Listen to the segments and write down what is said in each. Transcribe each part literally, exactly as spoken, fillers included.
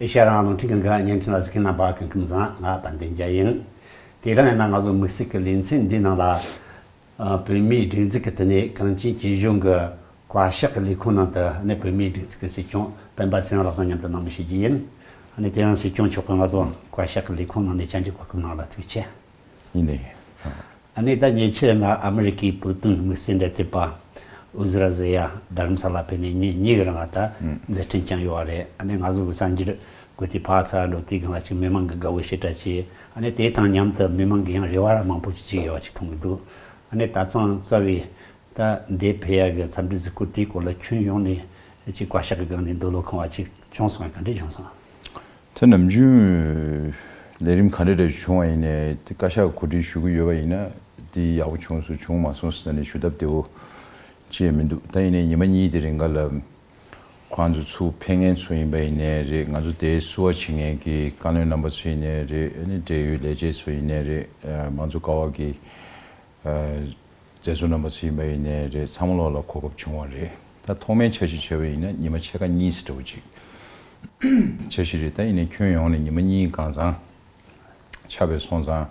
ཨེ་ཤ་ཡ་རང་དབང་རླུང་འཕྲིན་ཁང་གི་བརྙན་འཕྲིན་ལ་གཟིགས་མཁན་རྣམ་པ་སྐུ་ཁམས་བཟང་། ང་དཔལ་ལྡན་རྒྱལ་ཡིན། དེ་རིང་ཡིན་ན་ང་ཚོ་དམིགས་བསལ་གྱི་ལེ་ཚན་འདིའི་ནང་ལ། ཨ། བོད་མིའི་སྒྲིག་འཛུགས་ཀྱི་ཐད་ནས་གངས་ཅན་སྐྱིད་གཤོངས་ཀྱི་བཀའ་ཤག་གི་ལས་ཁུངས་ནང་དུ་ནས་བོད་མིའི་སྒྲིག་འཛུགས་ཀྱི་སྲིད་སྐྱོང་སྤེན་པ་ཚེ་རིང་ལགས་དང་མཉམ་དུ་གནང་མི་བྱེད་ཀྱི་ཡིན། ཨ་ནི་དེ་རིང་སྲིད་སྐྱོང་མཆོག་གིས་ང་ཚོ་བཀའ་ཤག་གི་ལས་ཁུངས་ནང་ནས་བཅར་འདྲི་གོ་སྐབས་གནང་ལ་ཐུགས་རྗེ་ཆེ། ཡིན་ནའི། ཨ་ནི་ད་ཉེ་ཆར་ན་ཨ་མི་རི་ཀའི་བོད་དོན་དམིགས་བསལ་འབྲེལ་མཐུད་པ་ཨུ་ཛི་ར་ཟེ་ཡ་རྡ་རམ་ས་ལ་ཕེབས་ནས་ཉིན་གཉིས་ཀྱི་རིང་ལ་ད་མཛད་འཕྲིན་བསྐྱངས་ཡོད་པ་རེད། ཨ་ནི་ང་ཚོ་གི་གསར་འགྱུར་གོ་དེ་ཕར་ཚུར་འགྲོ་དུས་སྒང་ལ་ཅིག་མི་མང་གི་དགའ་བོ་ཞེ་དྲག་བྱས། ཨ་ནི་དེ་དང་མཉམ་དུ་མི་མང་གི་ཡང་རེ་བ་ར་མང་པོ་ཅིག་བྱེད་ཡོད་པ་ཅིག་མཐོང་གི་འདུག་ཨ་ནི་ད་ཐེངས་རྩ་བའི་ད་འདིར་ཕེབས་ཡག་གི་འཚམས་འདྲི་གཟིགས་སྐོར་དེའི་སྐོར་ལ་ཁྱོན་ཡོངས་ནས་ཅིག་བཀའ་ཤག་གི་སྒང་ནས་འདོད་བློ་འཁོལ་བ་ཅིག་བྱུང་སོང་ཡང་ག་འདྲ་བྱུང་སོང་། ད་ནམ་རྒྱུན་ལས་རིམ་ག་འདྲ་འདྲ་བྱུང་བ་ཡིན་ནའི་དེ་བཀའ་ཤག་གོ་སྒྲིག་ཞུ་གི་ཡོད་པ་ཡིན་ན་དེ་ཡག་པོ་བྱུང་སོང་བྱུང་མ་སོང་ཟེར་ནས་ཞུ་ཐབས་བདེ་བོ་ཅི་ཡང་མི་འདུག་ད་ཡིན་ནའི་ཉི་མ་གཉིས་དེ་རིང་ག་ལ་ཁོང་ཚོ་ཚུར་ཕེབས་མཁན་ཚོ་ཡིན་པ་ཡིན་ནའི་རེད། ང་ཚོ་དེའི་བསུ་བ་བྱེད་མཁན་གྱི་བཀའ་བློན་རྣམ་པ་ཚོ་ཡིན་ནའི་རེད། ཨ་ནི་འབྲེལ་ཡོད་ལས་བྱེད་ཚོ་ཡིན་ནའི་རེད། ཨ། མང་གཙོ་ཀ་བ་གི་ཨ། མཛད་གཙོ་རྣམ་པ་ཚོ་ཡིན་པ་ཡིན་ནའི་རེད། ཚང་མ་ལོག་ལ་གོ་སྐབས་བྱུང་བ་རེད། ད་ཐོག་མའི་འཆར་གཞི་བྱས་པ་ཡིན་ན་ཉི་མ་ཕྱེད་ཀ་གཉིས་ཙམ་འདྲ་བོ་ཅིག་འཆར་གཞི་རེད། ད་ཡིན་ནའི་ཁྱོན་ཡོངས་ནས་ཉི་མ་གཉིས་གང་ཚང་ཆགས་པའི་སོང་ཙང་།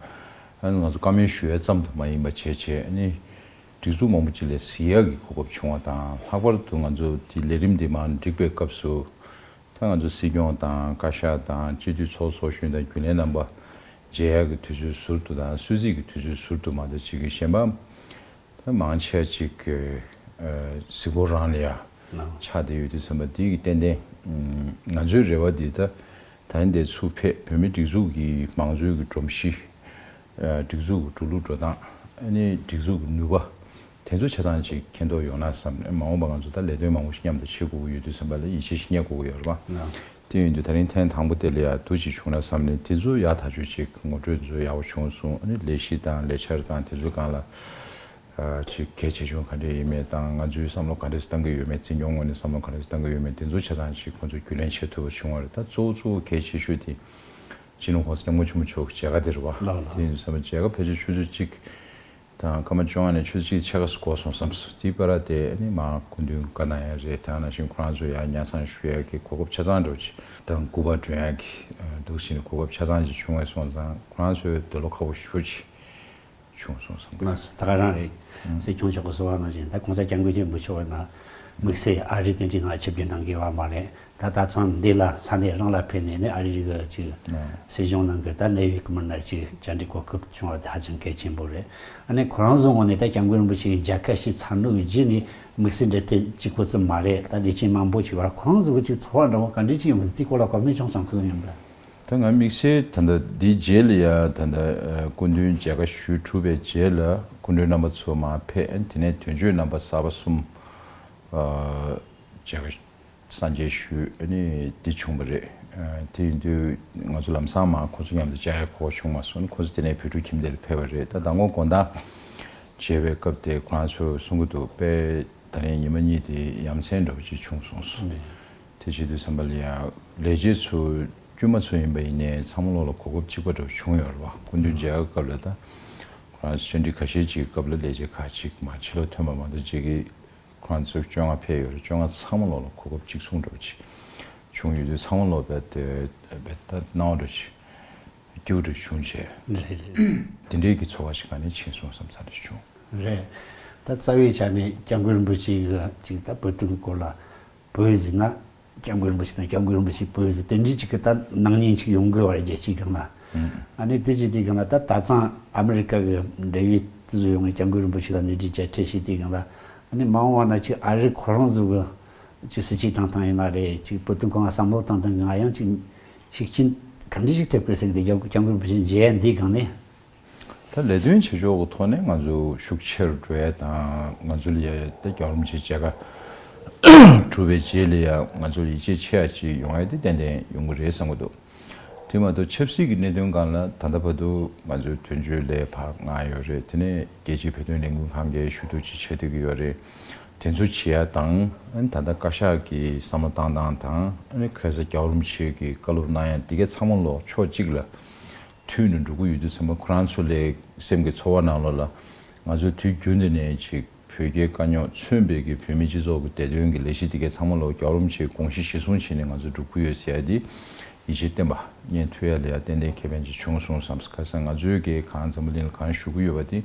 ཨ་ནི་ང་ཚོ་བཀའ་མོལ་ཞུ་ཡ་ཙམ་དུ་མ་ཡིན་པ་བྱས་བྱས། ཨ་ནི་སྒྲིག་འཛུགས་མང་པོ་ཅིག་ལ་གཟིགས་ཡག་གི་གོ་སྐབས་བྱུང་བ་དང་། ལྷག་པར་དུ་ང་ཚོ་དེ་ལས་རིམ་འདི་མར་བསྒྲིགས་པའི་སྐབས་སུ། ད་ང་ཚོ་སྲིད་སྐྱོང་དང་བཀའ་ཤག་དང་སྤྱི་འཐུས་ཚོགས་གཙོ་གཞོན་དང་རྒྱུན་ལས་རྣམ་པ་མཇལ་ཡག་གི་དུས་ཚོད་ཟུར་དུ་དང་། གསོལ་ཚིགས་ཀྱི་དུས་ཚོད་ཟུར་དུ་མ་གཏོགས་ཅིག་གི་གཞན་པ་ད་མང་ཆེ་ཅིག་གི་གཟིགས་སྐོར་རང་ལ་ཡ་ཆགས་བསྡད་ཡོད་དུས་ཙམ་པ། དེ་གི་ཏན་ཏན་ང་ཚོའི་རེ་བ་འདི་ད་ད་རིང་འདིར་ཚུར་ཕེབས། བོད་མིའི་སྒྲིག་འཛུགས་ཀྱི་མང་གཙོའི་གི་སྒྲོམ་གཞི། སྒྲིག་འཛུགས་ཀྱི་འགྲོ་ལུགས་འགྲོ་སྟངས། ཨ་ནི་སྒྲིག་འཛུགས་ཀྱི་ནུས་པ། དེ་ཚོ་ཆ་ཚང་ཅིག་མཁྱེན་རྟོགས་ཡོང་ན་བསམ་ནས། མ་འོངས་པ་ང་ཚོ་ད་ལས་དོན་མང་པོ་ཞིག་མཉམ་དུ་བྱེད་དགོས་ཀྱི་ཡོད་དུས་ཙམ་པ་ལ་ཡིད་ཆེས་ཤིག་རྙེད་དགོས་ཀྱི་ཡོད་རེད་པ། དེ་ཡིན་དུས་ད་རིང་ཐེངས་དང་པོ་དེ་ལ་ཡ་འདུག་ཅིག་བྱུང་ན་བསམ་ནས། དེ་ཚོ་ཡག་ཐག་ཆོད་ཅིག་ངོ་སྤྲོད་ཚོ་ཡག་པོ་བྱུང་སོང་། ཨ་ནི་ལས་གཞི་དང་ལས་འཆར་དང་དེ་ཚོའི་སྒང་ལ་ཨ་ཅིག་གལ་ཆེ་ཆུང་ག་འདྲས་ཡིན་མིན་དང་། ང་ཚོའི་བསམ་བློ་ག་འདྲས་བཏང་གི་ཡོད་མེད། འཛིན་སྐྱོང་ངོས་ནས་བསམ་བློ་ག་འདྲས་བཏང་གི་ཡོད་མེད། དེ་ཚོ་ཆ་ཚང་ཅིག་ཁོང་ཚོས་རྒྱུས་ལོན་བྱེད་ཐུབ་པ་བྱུང་བ་རེད། ད་གཙོ་བོ་གཙོ་བོ་གལ་ཆེ་ཤོས་དེ་སྤྱི་ནོར་༸གོང་ས་༸སྐྱབས་མགོན་ཆེན་པོ་མཆོག་གི་མཇལ་ཁ་དེ་རེད་པ། ལགས་ལགས། དེ་ཡིན་དུས་ཙམ་པ་མཇལ་ཁ་ཕལ་ཆེར་ཆུ་ཚོད་གཅིག་དང་སྐར་མ་བཅོ་ལྔ་ནས་ཆུ་ཚོད་གཅིག་ཕྱེད་ཀ་ཙམ་འགོར་སོང་བསམ་སོང་། དེའི་བར་དེ་ཨ་ནི་མར་སྐུ་མདུན་བཀའ་གནང་ཡ་རེད། དེ་ནང་བཞིན་ཁོ་རང་ཚོ་ཡར་སྙན་སེང་ཞུ་ཡ་གི་གོ་སྐབས་ཆ་ཚང་འདྲ་བོ་ཅིག་དང་། སྐུ་པར་སྒྲོན་ཡ་གི་འདུག་ཟེར་ནས་གོ་སྐབས་ཆ་ཚང་ཅིག་བྱུང་བ་སོང་ཙང་། ཁོ་རང་ཚོའི་འདོད་བློ་ཁ་པོ་ཞེ་པོ་ཅིག་བྱུང་སོང་བསམ་གི། ལགས་སོ། ད་ག་རང་རེད། ཨང་། སྲིད་སྐྱོང་མཆོག་གིས་གསུངས་པ་ནང་བཞིན་ད་༸གོང་ས་༸སྐྱབས་མགོན་ཆེན་པོ་མཆོག་ཡིན་ན་དམིགས་བསལ་ཨ་རི་དེ་འདྲའི་ནང་ཆིབས་བསྒྱུར་གནང་གི་ཡོད་པ་མ་རེད། ད་ད་ཐེངས་འདི་ལ་ས་གནས་རང་ལ་ཕེབས་ནས་ནི་ཨ་རི་གི་ཅིག་ཨང་། སྲིད་གཞུང་ནང་གི་ད་གནད་ཡོད་ཀྱི་མི་སྣ་ཅིག་བཅར་འདྲི་གོ་སྐབས་བྱུང་བ་དེ་ཧ་ཅང་གལ་ཆེན་པོ་རེད། ཨ་ནི་ཁོ་རང་ཚོའི་ངོས་ནས་ད་༸སྐྱབས་མགོན་རིན་པོ་ཆེ་གི་མཇལ་ཁ་ཞིག་ཚར་ནོ་གི་རྗེས་ནས་དམིགས་བསལ་འབྲེལ་མཐུད་གཅིག་པོ་ཙམ་མ་རེད། ད་ལས་བྱེད་མང་པོ་ཞིག་བར་ཁོ་རང་ཚོ་གི་ཅིག་ཚོར་བ་འདྲ་བོ་ག་འདྲ་ཅིག་ཡོང་གི་འདུག། དེའི་སྐོར་ལ་བཀའ་མོལ་བྱུང་སོང་ཁུ་སིམ་མཉམ་དུ། ད་ང་དམིགས་བསལ་ད་ལྟ་འདིའི་རྗེས་ལ་ཡ་ད་ལྟ་ཨ་སྐུ་མདུན་མཇལ་ཁ་ཞུས་གྲུབ་པའི་རྗེས་ལ་སྐུ་མགྲོན་རྣམ་པ་ཚོ་མར་ཕེབས། ཨ་ནི་དེ་ནས་དོན་གཅོད་རྣམ་པ་གསར་པ་གསུམ་ཨ་མཇལ་ཁ་གསར་མཇལ་ཞུས། ཨ་ནི་འདི་བྱུང་བ་རེད། ཨ་དེ་ཡིན་དུས་ང་ཚོ་ལམ་སང་མར་ཁོ་ཚོ་མཉམ་དུ་བཅར་ཡ་གོ་སྐབས་བྱུང་མ་སོང་། ཁོ་ཚོ་དེ་ནས་བོད་ཕྲུག་ཁྱིམ་སྡེ་ལ་ཕེབས་པ་རེད། ད་མདང་དགོང་དགོང་དག་མཇལ་བའི་སྐབས་དེ་ཁོ་རང་ཚོས་གསུང་གི་འདུག། དཔེ་ད་རིང་ཉི་མ་གཉིས་དེ་ཡ་མཚན་འདྲ་བོ་ཅིག་བྱུང་སོང་ཟེར། དེ་བྱེད་དུས་ཙམ་པ་ལ་ཡ་ལས་བྱེད་ཚོ་དཀྱུས་མ་ཚོ་ཡིན་པ་ཡིན་ནའི་ཚང་མ་ལོག་ལ་གོ་སྐབས་གཅིག་པ་འདྲ་བོ་བྱུང་ཡོད་རེད་པ། སྐུ་མདུན་མཇལ་ཁ་སྐབས་ལ་ད་ཁོ་རང་བཅར་འདྲི་ཁ་ཤས་ཅིག་གི་སྐབས་ལ་ལས་བྱེད་ཁག་ཅིག་མར་ཕྱི་ལོགས་ཐོན་པ་མ་གཏོགས་ཅིག་གིས་ཁོ་རང་ཚོ་བཅོ་ལྔ་ཕེབས་ཡོད་རེད། བཅོ་ལྔ་ཚང་མ་ལོག་ལ་གོ་སྐབས་གཅིག་མཚུངས་འདྲ་བོ་ཅིག་བྱུང་ཡོད་དུས་ཚང་མ་ལོག་རྦད་དེ་རྦད་ད་སྣང་བ་འདྲ་བོ་ཅིག་སྐྱིད་པོ་འདྲ་བྱུང་བྱས། རེད་རེད། དེ་འདྲའི་གི་ཚོར་བ་ཞིག་ག་ནས་ཕྱིན་སོང་བསམ་ཚར་འདྲ་ཞིག་བྱུང་། རེད། ད་རྩ་བའི་ཆ་ནས་༸སྐྱབས་མགོན་རིན་པོ་ཆེ་གི་ཅིག་ད་བོད་དོན་སྐོར་ལ་བོད་ཟེར་ན་༸སྐྱབས་མགོན་རིན་པོ་ཆེ་དང་༸སྐྱབས་མགོན་རིན་པོ་ཆེའི་བོད་ཟེར་དེ་འདྲའི་ཅིག་གི་ད་སྣང་བརྙན་ཅིག་ཡོང་དགོས་པ་རེད། རྒྱལ་སྤྱིའི་སྒང་ལ། ཨ་ནི་དེ་བྱེད་དུས་སྒང་ལ་ད་ད་ཐེངས་ཨ་མི་རི་ཀ་གི་འབྲེལ་ཡོད་དེ་ཚོ་ཡོང་ནས་༸སྐྱབས་མགོན་རིན་པོ་ཆེ་དང་གནས་འདྲི་མཇལ་འཕྲད་བྱེད་དུས་སྒང་ལ། ཨ་ནི་མ་འོངས་པ་ན་ཅིག་ཨ་རི་ཁོ་རང་ཚོ་གི་ཅིག་སྲིད་ཇུས་བཏང་སྟངས་ཡིན་ན་རེད། ཅིག་བོད་དོན་སྐོར་ལ་བསམ་བློ་བཏང་སྟངས་ཀྱི་ང་ཡང་ཅིག་ཤུགས་རྐྱེན་ག་འདྲ་ཞིག་ཐེབས་ཀྱི་རེད་ཟེར་གི་འདུག། ༸སྐྱབས་མགོན་རིན་པོ་ཆེ་མཇལ་ཡ་འདིའི་སྒང་ནས། ད་ལས་དོན་བྱེད་ཕྱོགས་ཀྱི་ཐོག་ནས་ང་ཚོ་ཤུགས་ཆེ་རུ་འགྲོ་ཡ་དང་། ང་ཚོ་ལ་ཡ་ད་༸སྐྱབས་རིན་པོ་ཆེ་མཇལ་ཁ་གྲུབ་པའི་རྗེས་ལ་ཡ་ང་ཚོ་ལ་ཡིད་ཆེས་ཆེ་ཡ་ཅིག་ཡོང་ཡ་དེ་ཏན་ཏན་ཡོང་གི་རེད་བསམ་གི་འདུག། དེ་མ་གཏོགས་ཆབ་སྲིད་ཀྱི་གནད་དོན་སྒང་ལ་ད་ལྟ་བར་དུ་ང་ཚོའི་དོན་གཅོད་ལས་ཕར་མངགས་ཡོད་རེད། དེ་ནས་རྒྱལ་སྤྱིའི་བོད་དོན་ལས་འགུལ་ཁང་གིས་ཞུ་གཏུག་ཅིག་བྱེད་བསྡད་ཀྱི་ཡོད་རེད། དེ་ཚོ་བྱེད་ཡ་དང་། ཨ་ནི་ད་ལྟ་བཀའ་ཤག་གི་བསམ་བློ་བཏང་སྟངས་དང་། ཨ་ནི་ཁ་སང་༸སྐྱབས་རིན་པོ་ཆེ་གིས་བཀའ་སློབ་གནང་ཡ་འདི་གའི་ཚང་མ་ལོག་ཕྱོགས་གཅིག་ལ་མཐུད་ནས་འགྲོ་གི་ཡོད་དུས་ཙམ་པ། ཁོ་རང་ཚོ་ལ་སེམས་ཀྱི་ཚོར་བ་ནང་ལོགས་ལ་ང་ཚོ་དུས་རྒྱུན་དུ་ནས་ཅིག་བོད་རྒྱའི་དཀའ་རྙོག་མཚོན་པའི་གི་བོད་མིའི་སྤྱི་ཚོགས་ཀྱི་བདེ་དོན་གྱི་ལས་གཞི་འདི་གའི་ཚང་མ་ལོག་༸སྐྱབས་རིན་པོ་ཆེའི་དགོངས་གཞི་གཞིར་བཟུང་བྱས་ནས་ང་ཚོ་འགྲོ་གི་ཡོད་ཟེར་ཡ་འདི་ ཡིད་ཆེས་བརྟན་པ་རྙེད་ཐུབ་ཡ་ལ་ཡ་ཏན་ཏན་ཁེ་ཕན་ཅིག་བྱུང་སོང་བསམ། ཁ་སང་ང་ཚོའི་གི་གང་འཛམ་བུ་གླིང་ལ་གང་ཞུ་གི་ཡོད་པ་དེ་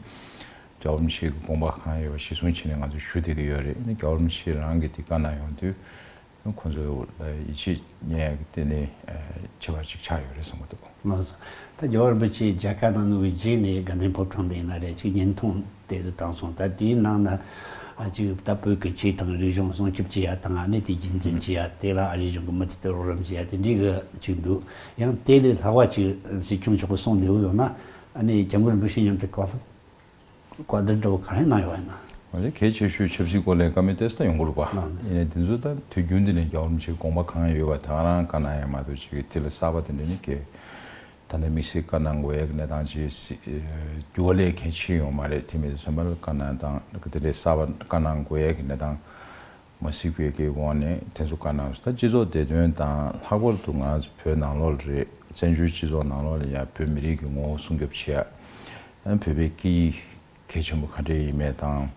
རྒྱལ་བ་རིན་པོ་ཆེ་གི་དགོངས་པ་གང་ཡོད་པ་གཞིར་བཟུང་བྱས་ནས་ང་ཚོ་ཞུ་བསྡད་ཀྱི་ཡོད་རེད། ཨ་ནི་རྒྱལ་བ་རིན་པོ་ཆེ་རང་གིས་དེ་བཀའ་གནང་ཡོང་དུས་ཁོང་ཚོ་ལ་ཡིད་ཆེས་རྙེད་ཡ་གི་དེ་ནི་ཁྱད་པར་ཅིག་ཆགས་ཡོད་རེད་བསམ་གྱི་འདུག་ལགས་སོ། ད་རྒྱལ་བ་རིན་པོ་ཆེ་མཇལ་ཁ་གནང་ནུས་པའི་རྗེས་ནས་དགའ་ལྡན་ཕོ་བྲང་དེ་ཡིན་ན་རེད། ཅིག་བརྙན་ཐུང་དེ་ཚོ་བཏང་སོང་། ད་དེའི་ནང་ན་ཨ་ཅིག་ད་བོད་ཀྱི་ཆོས་དང་རིག་གཞུང་སྲུང་སྐྱོབ་བྱེད་ཡ་དང་། ཨ་ནི་དེ་རྒྱུན་འཛིན་བྱེད་ཡ། དེ་ལ་ཨ་རིའི་གཞུང་གི་མུ་མཐུད་དུ་རོགས་རམ་བྱེད་ཡ་དེ་འདྲའི་གི་ཅིག་འདུག་ཡང་དེ་ལས་ལྷག་པ་ཅིག་སྲིད་སྐྱོང་མཆོག་གིས་གསུངས་བསྡད་ཡོད་ན། ཨ་ནི་སྐྱབས་མགོན་རིན་པོ་ཆེ་མཉམ་དུ་བཀའ་སློབ་བཀའ་བསྡུར་འདྲ་བོ་ག་རེ་གནང་ཡོད་ན། ང་ཚོས་གལ་ཆེ་ཤོས་ཆབ་སྲིད་སྐོར་ལ་བཀའ་མོལ་ཏོག་ཙམ་ཡོང་གི་རེད་པ། ལགས་ནས། ཡིན་ནའི་དེ་ཚོ་ད་དུས་རྒྱུན་དུ་ནས་རྒྱལ་བ་རིན་པོ་ཆེའི་དགོངས་པ་གང་ཡོད་པ་དེ་ག་རང་བཀའ་གནང་ཡ་མ་གཏོགས་ཅིག་གི་དེ་ལས་གསར་པ་དེ་འདྲ་ནི་གལ། ད་ལྟ་དམིགས་བསལ་བཀའ་གནང་དགོས་ཡ་གི་གནས་སྟངས་ཅིག་སྲིད་འགྱུར་བ་སླེབས་མཁན་ཕྱིན་ཡོད་མ་རེད། དེ་མིན་དུ་བསམ་པར་བཀའ་གནང་སྟངས་དེ་འདྲའི་གསར་པ་བཀའ་གནང་དགོས་ཡ་གི་གནས་སྟངས་མ་གཟིགས་པའི་གི་དབང་ནས་དེ་ཚོ་བཀའ་གནང་སོང་། ད་སྤྱི་ཚོགས་བདེ་དོན་དང་ལྷག་པར་དུ་ང་ཚོ་བོད་ནང་ལོགས་ལ་རེད། བཙན་བྱོལ་སྤྱི་ཚོགས་ནང་ལོགས་ལ་ཡ་བོད་མི་རིགས་ཀྱི་ངོ་བོ་སྲུང་སྐྱོབ་བྱེད་ཡ། ཨ་ནི་བོད་པའི་སྐད་ཡིག་གལ་ཆེན་པོ་ག་འདྲས་ཡིན་མེད་དང་།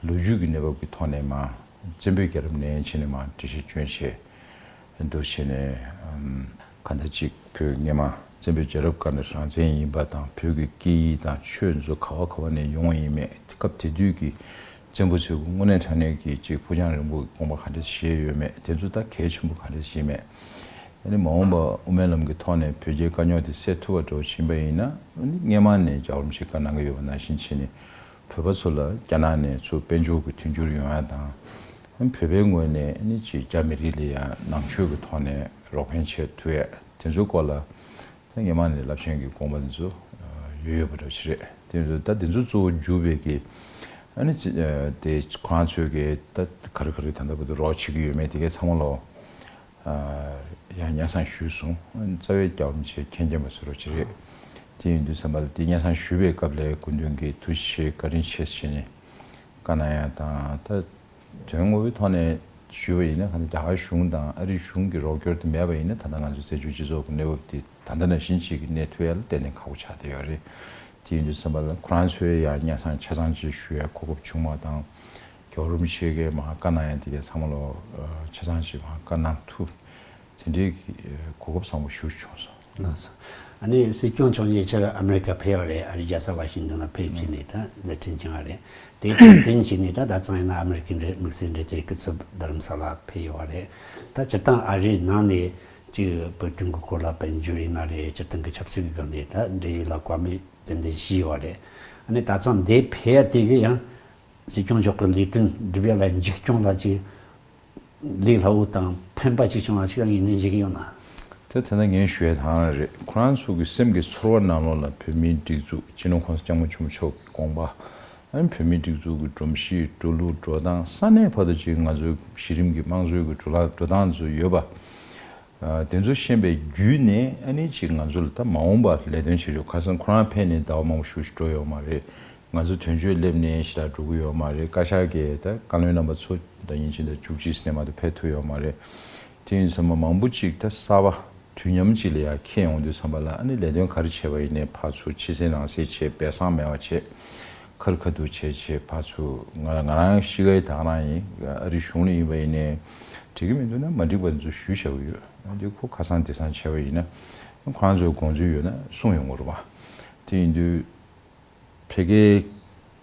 ལོ་རྒྱུས་ཀྱི་གནས་བབ་ཀྱི་ཐོག་ནས་མར་བཙན་པོའི་རྒྱལ་རབས་ནས་ཕྱིན་ནས་མར་འགྲེལ་བཤད་བསྐྱོན་བྱས་འདུག་བྱས་ནས། ཨམ། གང་ལྟར་ཅིག་བོད་སྔོན་མ་བཙན་པོའི་རྒྱལ་རབས་སྐབས་ནས་རང་བཙན་ཡིན་པ་དང་། བོད་ཀྱི་སྐད་ཡིག་དང་ཆོས་ཚོ་ག་བ་ག་བ་ནས་ཡོང་བ་ཡིན་མེད། སྐབས་དེ་དུས་ཀྱི་བཙན་པོ་ཚོས་དངོས་གནས་དྲང་གནས་ཀྱི་ཅིག་ཕུགས་རྒྱང་རིང་པོ་དགོངས་པ་ག་འདྲས་བཞེས་ཡོད་མེད། དེ་ཚོ་ད་གལ་ཆེན་པོ་ག་འདྲས་བཞེས་མེད། ཨ་ནི་མ་འོངས་པ་དབུ་མའི་ལམ་གྱི་ཐོག་ནས་བོད་རྒྱའི་དཀའ་རྙོག་དེ་སེལ་ཐུབ་པ་འདྲ་བོ་ཕྱིན་པ་ཡིན་ན། ཨ་ནི་སྔོན་མ་ནས་རྒྱལ་བ་རིན་པོ་ཆེས་བཀའ་གནང་གི་ཡོད་པ་ནང་བཞིན་བྱས་ནས་བོད་པ་ཚོ་ལ་རྒྱ་ནག་ནས་ཚུར་དཔལ་འབྱོར་གྱི་མཐུན་འགྱུར་ཡོང་ཡ་དང་། ཨ་ནི་བོད་པའི་ངོས་ནས་ཨ་ནི་ཅིག་རྒྱ་མི་རིགས་ལ་ཡ་ནང་ཆོས་ཀྱི་ཐོག་ནས་རོགས་ཕན་བྱེད་ཐུབ་ཡ་དེ་ཚོའི་སྐོར་ལ། ད་སྔོན་མ་ནས་རླབས་ཆེན་གྱི་དགོངས་པ་འདི་ཚོ་ཡོད་ཡོད་པ་འདྲ་ཞིག་རེད། དེ་ཚོ་ད་འདི་ཚོ་གཙོ་བོ་གྱུར་པའི་གི་ཨ་ནི་ཅི་ཨ་དེ་ཁོ་རང་ཚོས་གི་ད་ག་རེ་ག་རེ་ད་ལྟ་བར་དུ་རོགས་བྱེད་ཀྱི་ཡོད་མེད་དེ་གའི་ཚང་མ་ལོ་ཨ་ཡང་སྙན་སེང་ཞུས་སོང་། ཨ་ནི་རྩ་བའི་རྒྱལ་བ་རིན་པོ་ཆེ་མཁྱེན་མཁྱེན་པ་བཟོ་རོགས་བྱེད་རེད། དེ་ཡིན་དུས་ཙམ་པ་ལ་དེ་སྙན་སེང་ཞུས་པའི་སྐབས་ལ་སྐུ་མདུན་གྱིས་ཐུགས་རྗེ་ཆེ་བཀའ་དྲིན་ཆེ་ཟེར་ནས་བཀའ་གནང་ཡ་དང་། ད་དོན་དངོས་པོའི་ཐོག་ནས་ཞུས་པ་ཡིན་ན། གང་ལྟར་རྒྱ་གར་གཞུང་དང་ཨ་རིའི་གཞུང་གི་རོགས་སྐྱོར་དེ་མེད་པ་ཡིན་ན། ད་ལྟ་ང་ཚོའི་བཙན་བྱོལ་སྤྱི་ཚོགས་ཀྱི་གནས་བབ་དེ་ད་ལྟ་ནང་བཞིན་ཅིག་གི་གནས་ཐུབ་ཡ་ལ་ཏན་ཏན་ཁག་པོ་ཆགས་བསྡད་ཡོད་རེད། དེ་ཡིན་དུས་ཙམ་པ་ལ་ཁོ་རང་ཚོའི་ཡང་སྙན་སེང་ཆ་ཚང་ཅིག་ཞུ་ཡ་གོ་སྐབས་བྱུང་བ་དང་། རྒྱལ་བ་རིན་པོ་ཆེ་གིས་མར་བཀའ་གནང་ཡ་དེ་གའི་ཚང་མ་ལོ་ཆ་ཚང་ཅིག་མར་བཀའ་གནང་ཐུབ། དེ་འདྲའི་གོ་སྐབས་བཟང་པོ་ཞིག་བྱུང་སོང་། ལགས་སོ། ཨ་ནི་སྲིད་སྐྱོང་མཆོག་ཉེ་ཆར་ཨ་མེ་རི་ཀ་ཕེབས་པ་རེད། ཨ་རིའི་རྒྱལ་ས་ཝ་ཤིང་ཏོན་ལ་ཕེབས་བྱས་ནས་ད་མཛད་འཕྲིན་བསྐྱངས་པ་རེད། དེ་དེ་བཞིན་བྱས་ནས་ད་ད་ཙང་ཡིན་ན་ཨ་མེ་རི་ཀའི་འབྲེལ་དམིགས་བསལ་འབྲེལ་མཐུད་ཀྱི་ཚབ་རྡ་རམ་ས་ལ་ཕེབས་ཡོད་པ་རེད། ད་སྤྱིར་བཏང་ཨ་རིའི་ནང་ནས་ཅིག་བོད་དོན་གྱི་སྐོར་ལ་དཔལ་འབྱོར་ཡིན་ན་རེད། སྤྱིར་བཏང་གི་ཆབ་སྲིད་ཀྱི་སྒང་ནས་ད་འབྲེལ་ཡོད་ལ་བཀའ་མོལ་ཏན་ཏན་བྱས་ཡོད་པ་རེད། ཨ་ནི་ད་ཙང་འདིར་ཕེབས་ཡ་དེ་གི་ཡང་སྲིད་སྐྱོང་མཆོག་གི་ལས་དོན་སྒྲུབ་ཡ་ལ་འཇིགས་སྐྱོང་ལ་ཅིག་ལས་སླ་བོ་དང་ཕན་པ་ཅིག་བྱུང་བ་ཞིག་ངོས་འཛིན་བྱེད་ཀྱི་ཡོད་ན། དེ་དེ་ན་ངས་ཞུ་ཡ་དང་རེད། ཁོ་རང་ཚོ་གི་སེམས་ཀྱི་ཚོར་བ་ནང་ལོགས་ལ་བོད་མིའི་སྒྲིག་འཛུགས། སྤྱི་ནོར་༸གོང་ས་༸སྐྱབས་མགོན་ཆེན་པོ་མཆོག་གི་དགོངས་པ། ཨ་ནི་བོད་མིའི་སྒྲིག་འཛུགས་ཀྱི་སྒྲོམ་གཞི། འགྲོ་ལུགས་འགྲོ་སྟངས། ས་གནས་བར་དུ་ཅིག་ང་ཚོའི་གཞི་རིམ་གྱི་དམངས་གཙོའི་གི་འགྲོ་ལ་འགྲོ་སྟངས་ཚོ་ཡོད་པ། ཨ་དེ་ཚོ་ཤེས་པའི་བརྒྱུད་ནས་ཨ་ནི་ཅིག་ང་ཚོ་ལ་ད་མ་འོངས་པར་ལས་དོན་བྱེད་ཕྱོགས། ཁ་སང་ཁོ་རང་ཕེབས་ནས་ཟླ་བ་མང་པོ་ཞིག་འགྲོ་ཡོད་མ་རེད། ང་ཚོ་དོན་གཅོད་སླེབས་ནས་ཞེ་དྲག་འགྲོ་གི་ཡོད་མ་རེད། བཀའ་ཤག་གིས་ད་བཀའ་བློན་རྣམ་པ་ཚོ་ད་ཉིན་གཅིག་དང་བཅུ་གཅིག་ནས་མ་གཏོགས་ཕེབས་ཐུབ་ཡོད་མ་རེད། དེ་ཡིན་ཙང་མ་མང་པོ་ཅིག་ད་གསར་པ་དུས་མཉམ་གཅིག་ལ་ཡར་འཁྱེར་ཡོང་དུས་ཙམ་པ་ལ། ཨ་ནི་ལས་དོན་ག་རེ་བྱས་པ་ཡིན་ནའི་ཕར་ཚུར་ཕྱི་གསལ་ནང་གསལ་བྱས། སྦས་གསང་མེད་པ་བྱས། ཁ་རི་ཁ་ཐུག་བྱས་བྱས་ཕར་ཚུར། ང་ང་རང་གཤིས་ཀའི་དང་རང་ཡིན། ཨ་རིའི་གཞུང་ལ་ཡིན་པ་ཡིན་ནའི་འགྲིག་གི་མི་འདུག་ན་མ་འགྲིག་པ་འདི་ཚོ་ཞུས་བཞག་གི་ཡོད། ཨ་འདི་ཁོ་ཁ་སང་དེ་སང་བྱས་པ་ཡིན་ན་ཁོ་རང་ཚོའི་དགོངས་ཚུལ་ཡོད་ན་གསུངས་ཡོང་གི་རེད་པ། དེ་ཡིན་དུས། ཕ་གིར་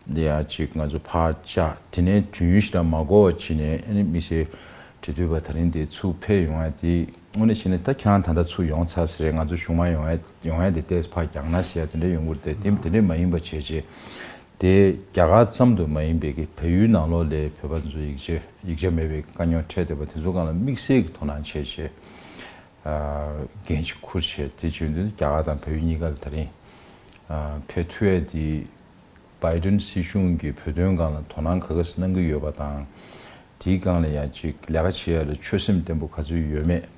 ཡ་ཅིག་ང་ཚོ་ཕར་བཅར། དེ་ནས་དུས་ཡུན་ཞེ་དྲག་མ་འགོར་བ་བྱས་ནས། ཨ་ནི་དམིགས་བསལ་འབྲེལ་མཐུད་པ་དེ་རིང་འདིར་ཚུར་ཕེབས་ཡོང་ཡ་དེ། དངོས་གནས་བྱས་ན་ད་ཁྱེད་རང་ད་ལྟ་ཚུར་ཡོང་ཚར་ས་རེད། ང་ཚོ་གཞུང་མང་ཡོང་ཡ་ཡོང་ཡ་དེ་ཏོག་ཙམ་ཕར་འགྱངས་ན་ཟེར་ཡ་དེ་འདྲ་ཡོང་གི་རེད་དེ། དེ་དེ་འདྲ་མ་ཡིན་པ་བྱས་བྱས། དེ་རྒྱ་གར་ཙམ་དུ་མ་ཡིན་པའི་གི་བལ་ཡུལ་ནང་ལོགས་ལ་བོད་པ་ཚོ་ཡིག་ཆ་ཡིག་ཆ་མེད་པའི་དཀའ་རྙོག་འཕྲད་བསྡད་པ་དེ་ཚོ་སྒང་ལ་དམིགས་བསལ་གྱི་དོ་སྣང་བྱས་བྱས། ཨ་འགན་ཅིག་འཁུར་བྱས། དེ་བྱེད་དུས་རྒྱ་གར་དང་བལ་ཡུལ་གཉིས་ཀ་ལ་ད་རིང་ཨ་ཕེབས་ཐུབ་ཡས་དེ་བའི་ཌེན་སྲིད་གཞུང་གིས་བོད་དོན་སྒང་ལ་དོ་སྣང་ག་ག་ཚོད་གནང་གི་ཡོད་པ་དང་། དེའི་སྒང་ལ་ཡང་ཅིག་ལས་ཀ་བྱེད་ཡ་ལ་ཆོད་སེམས་བརྟན་པོ་ག་ཚོད་ཡོད་མེད།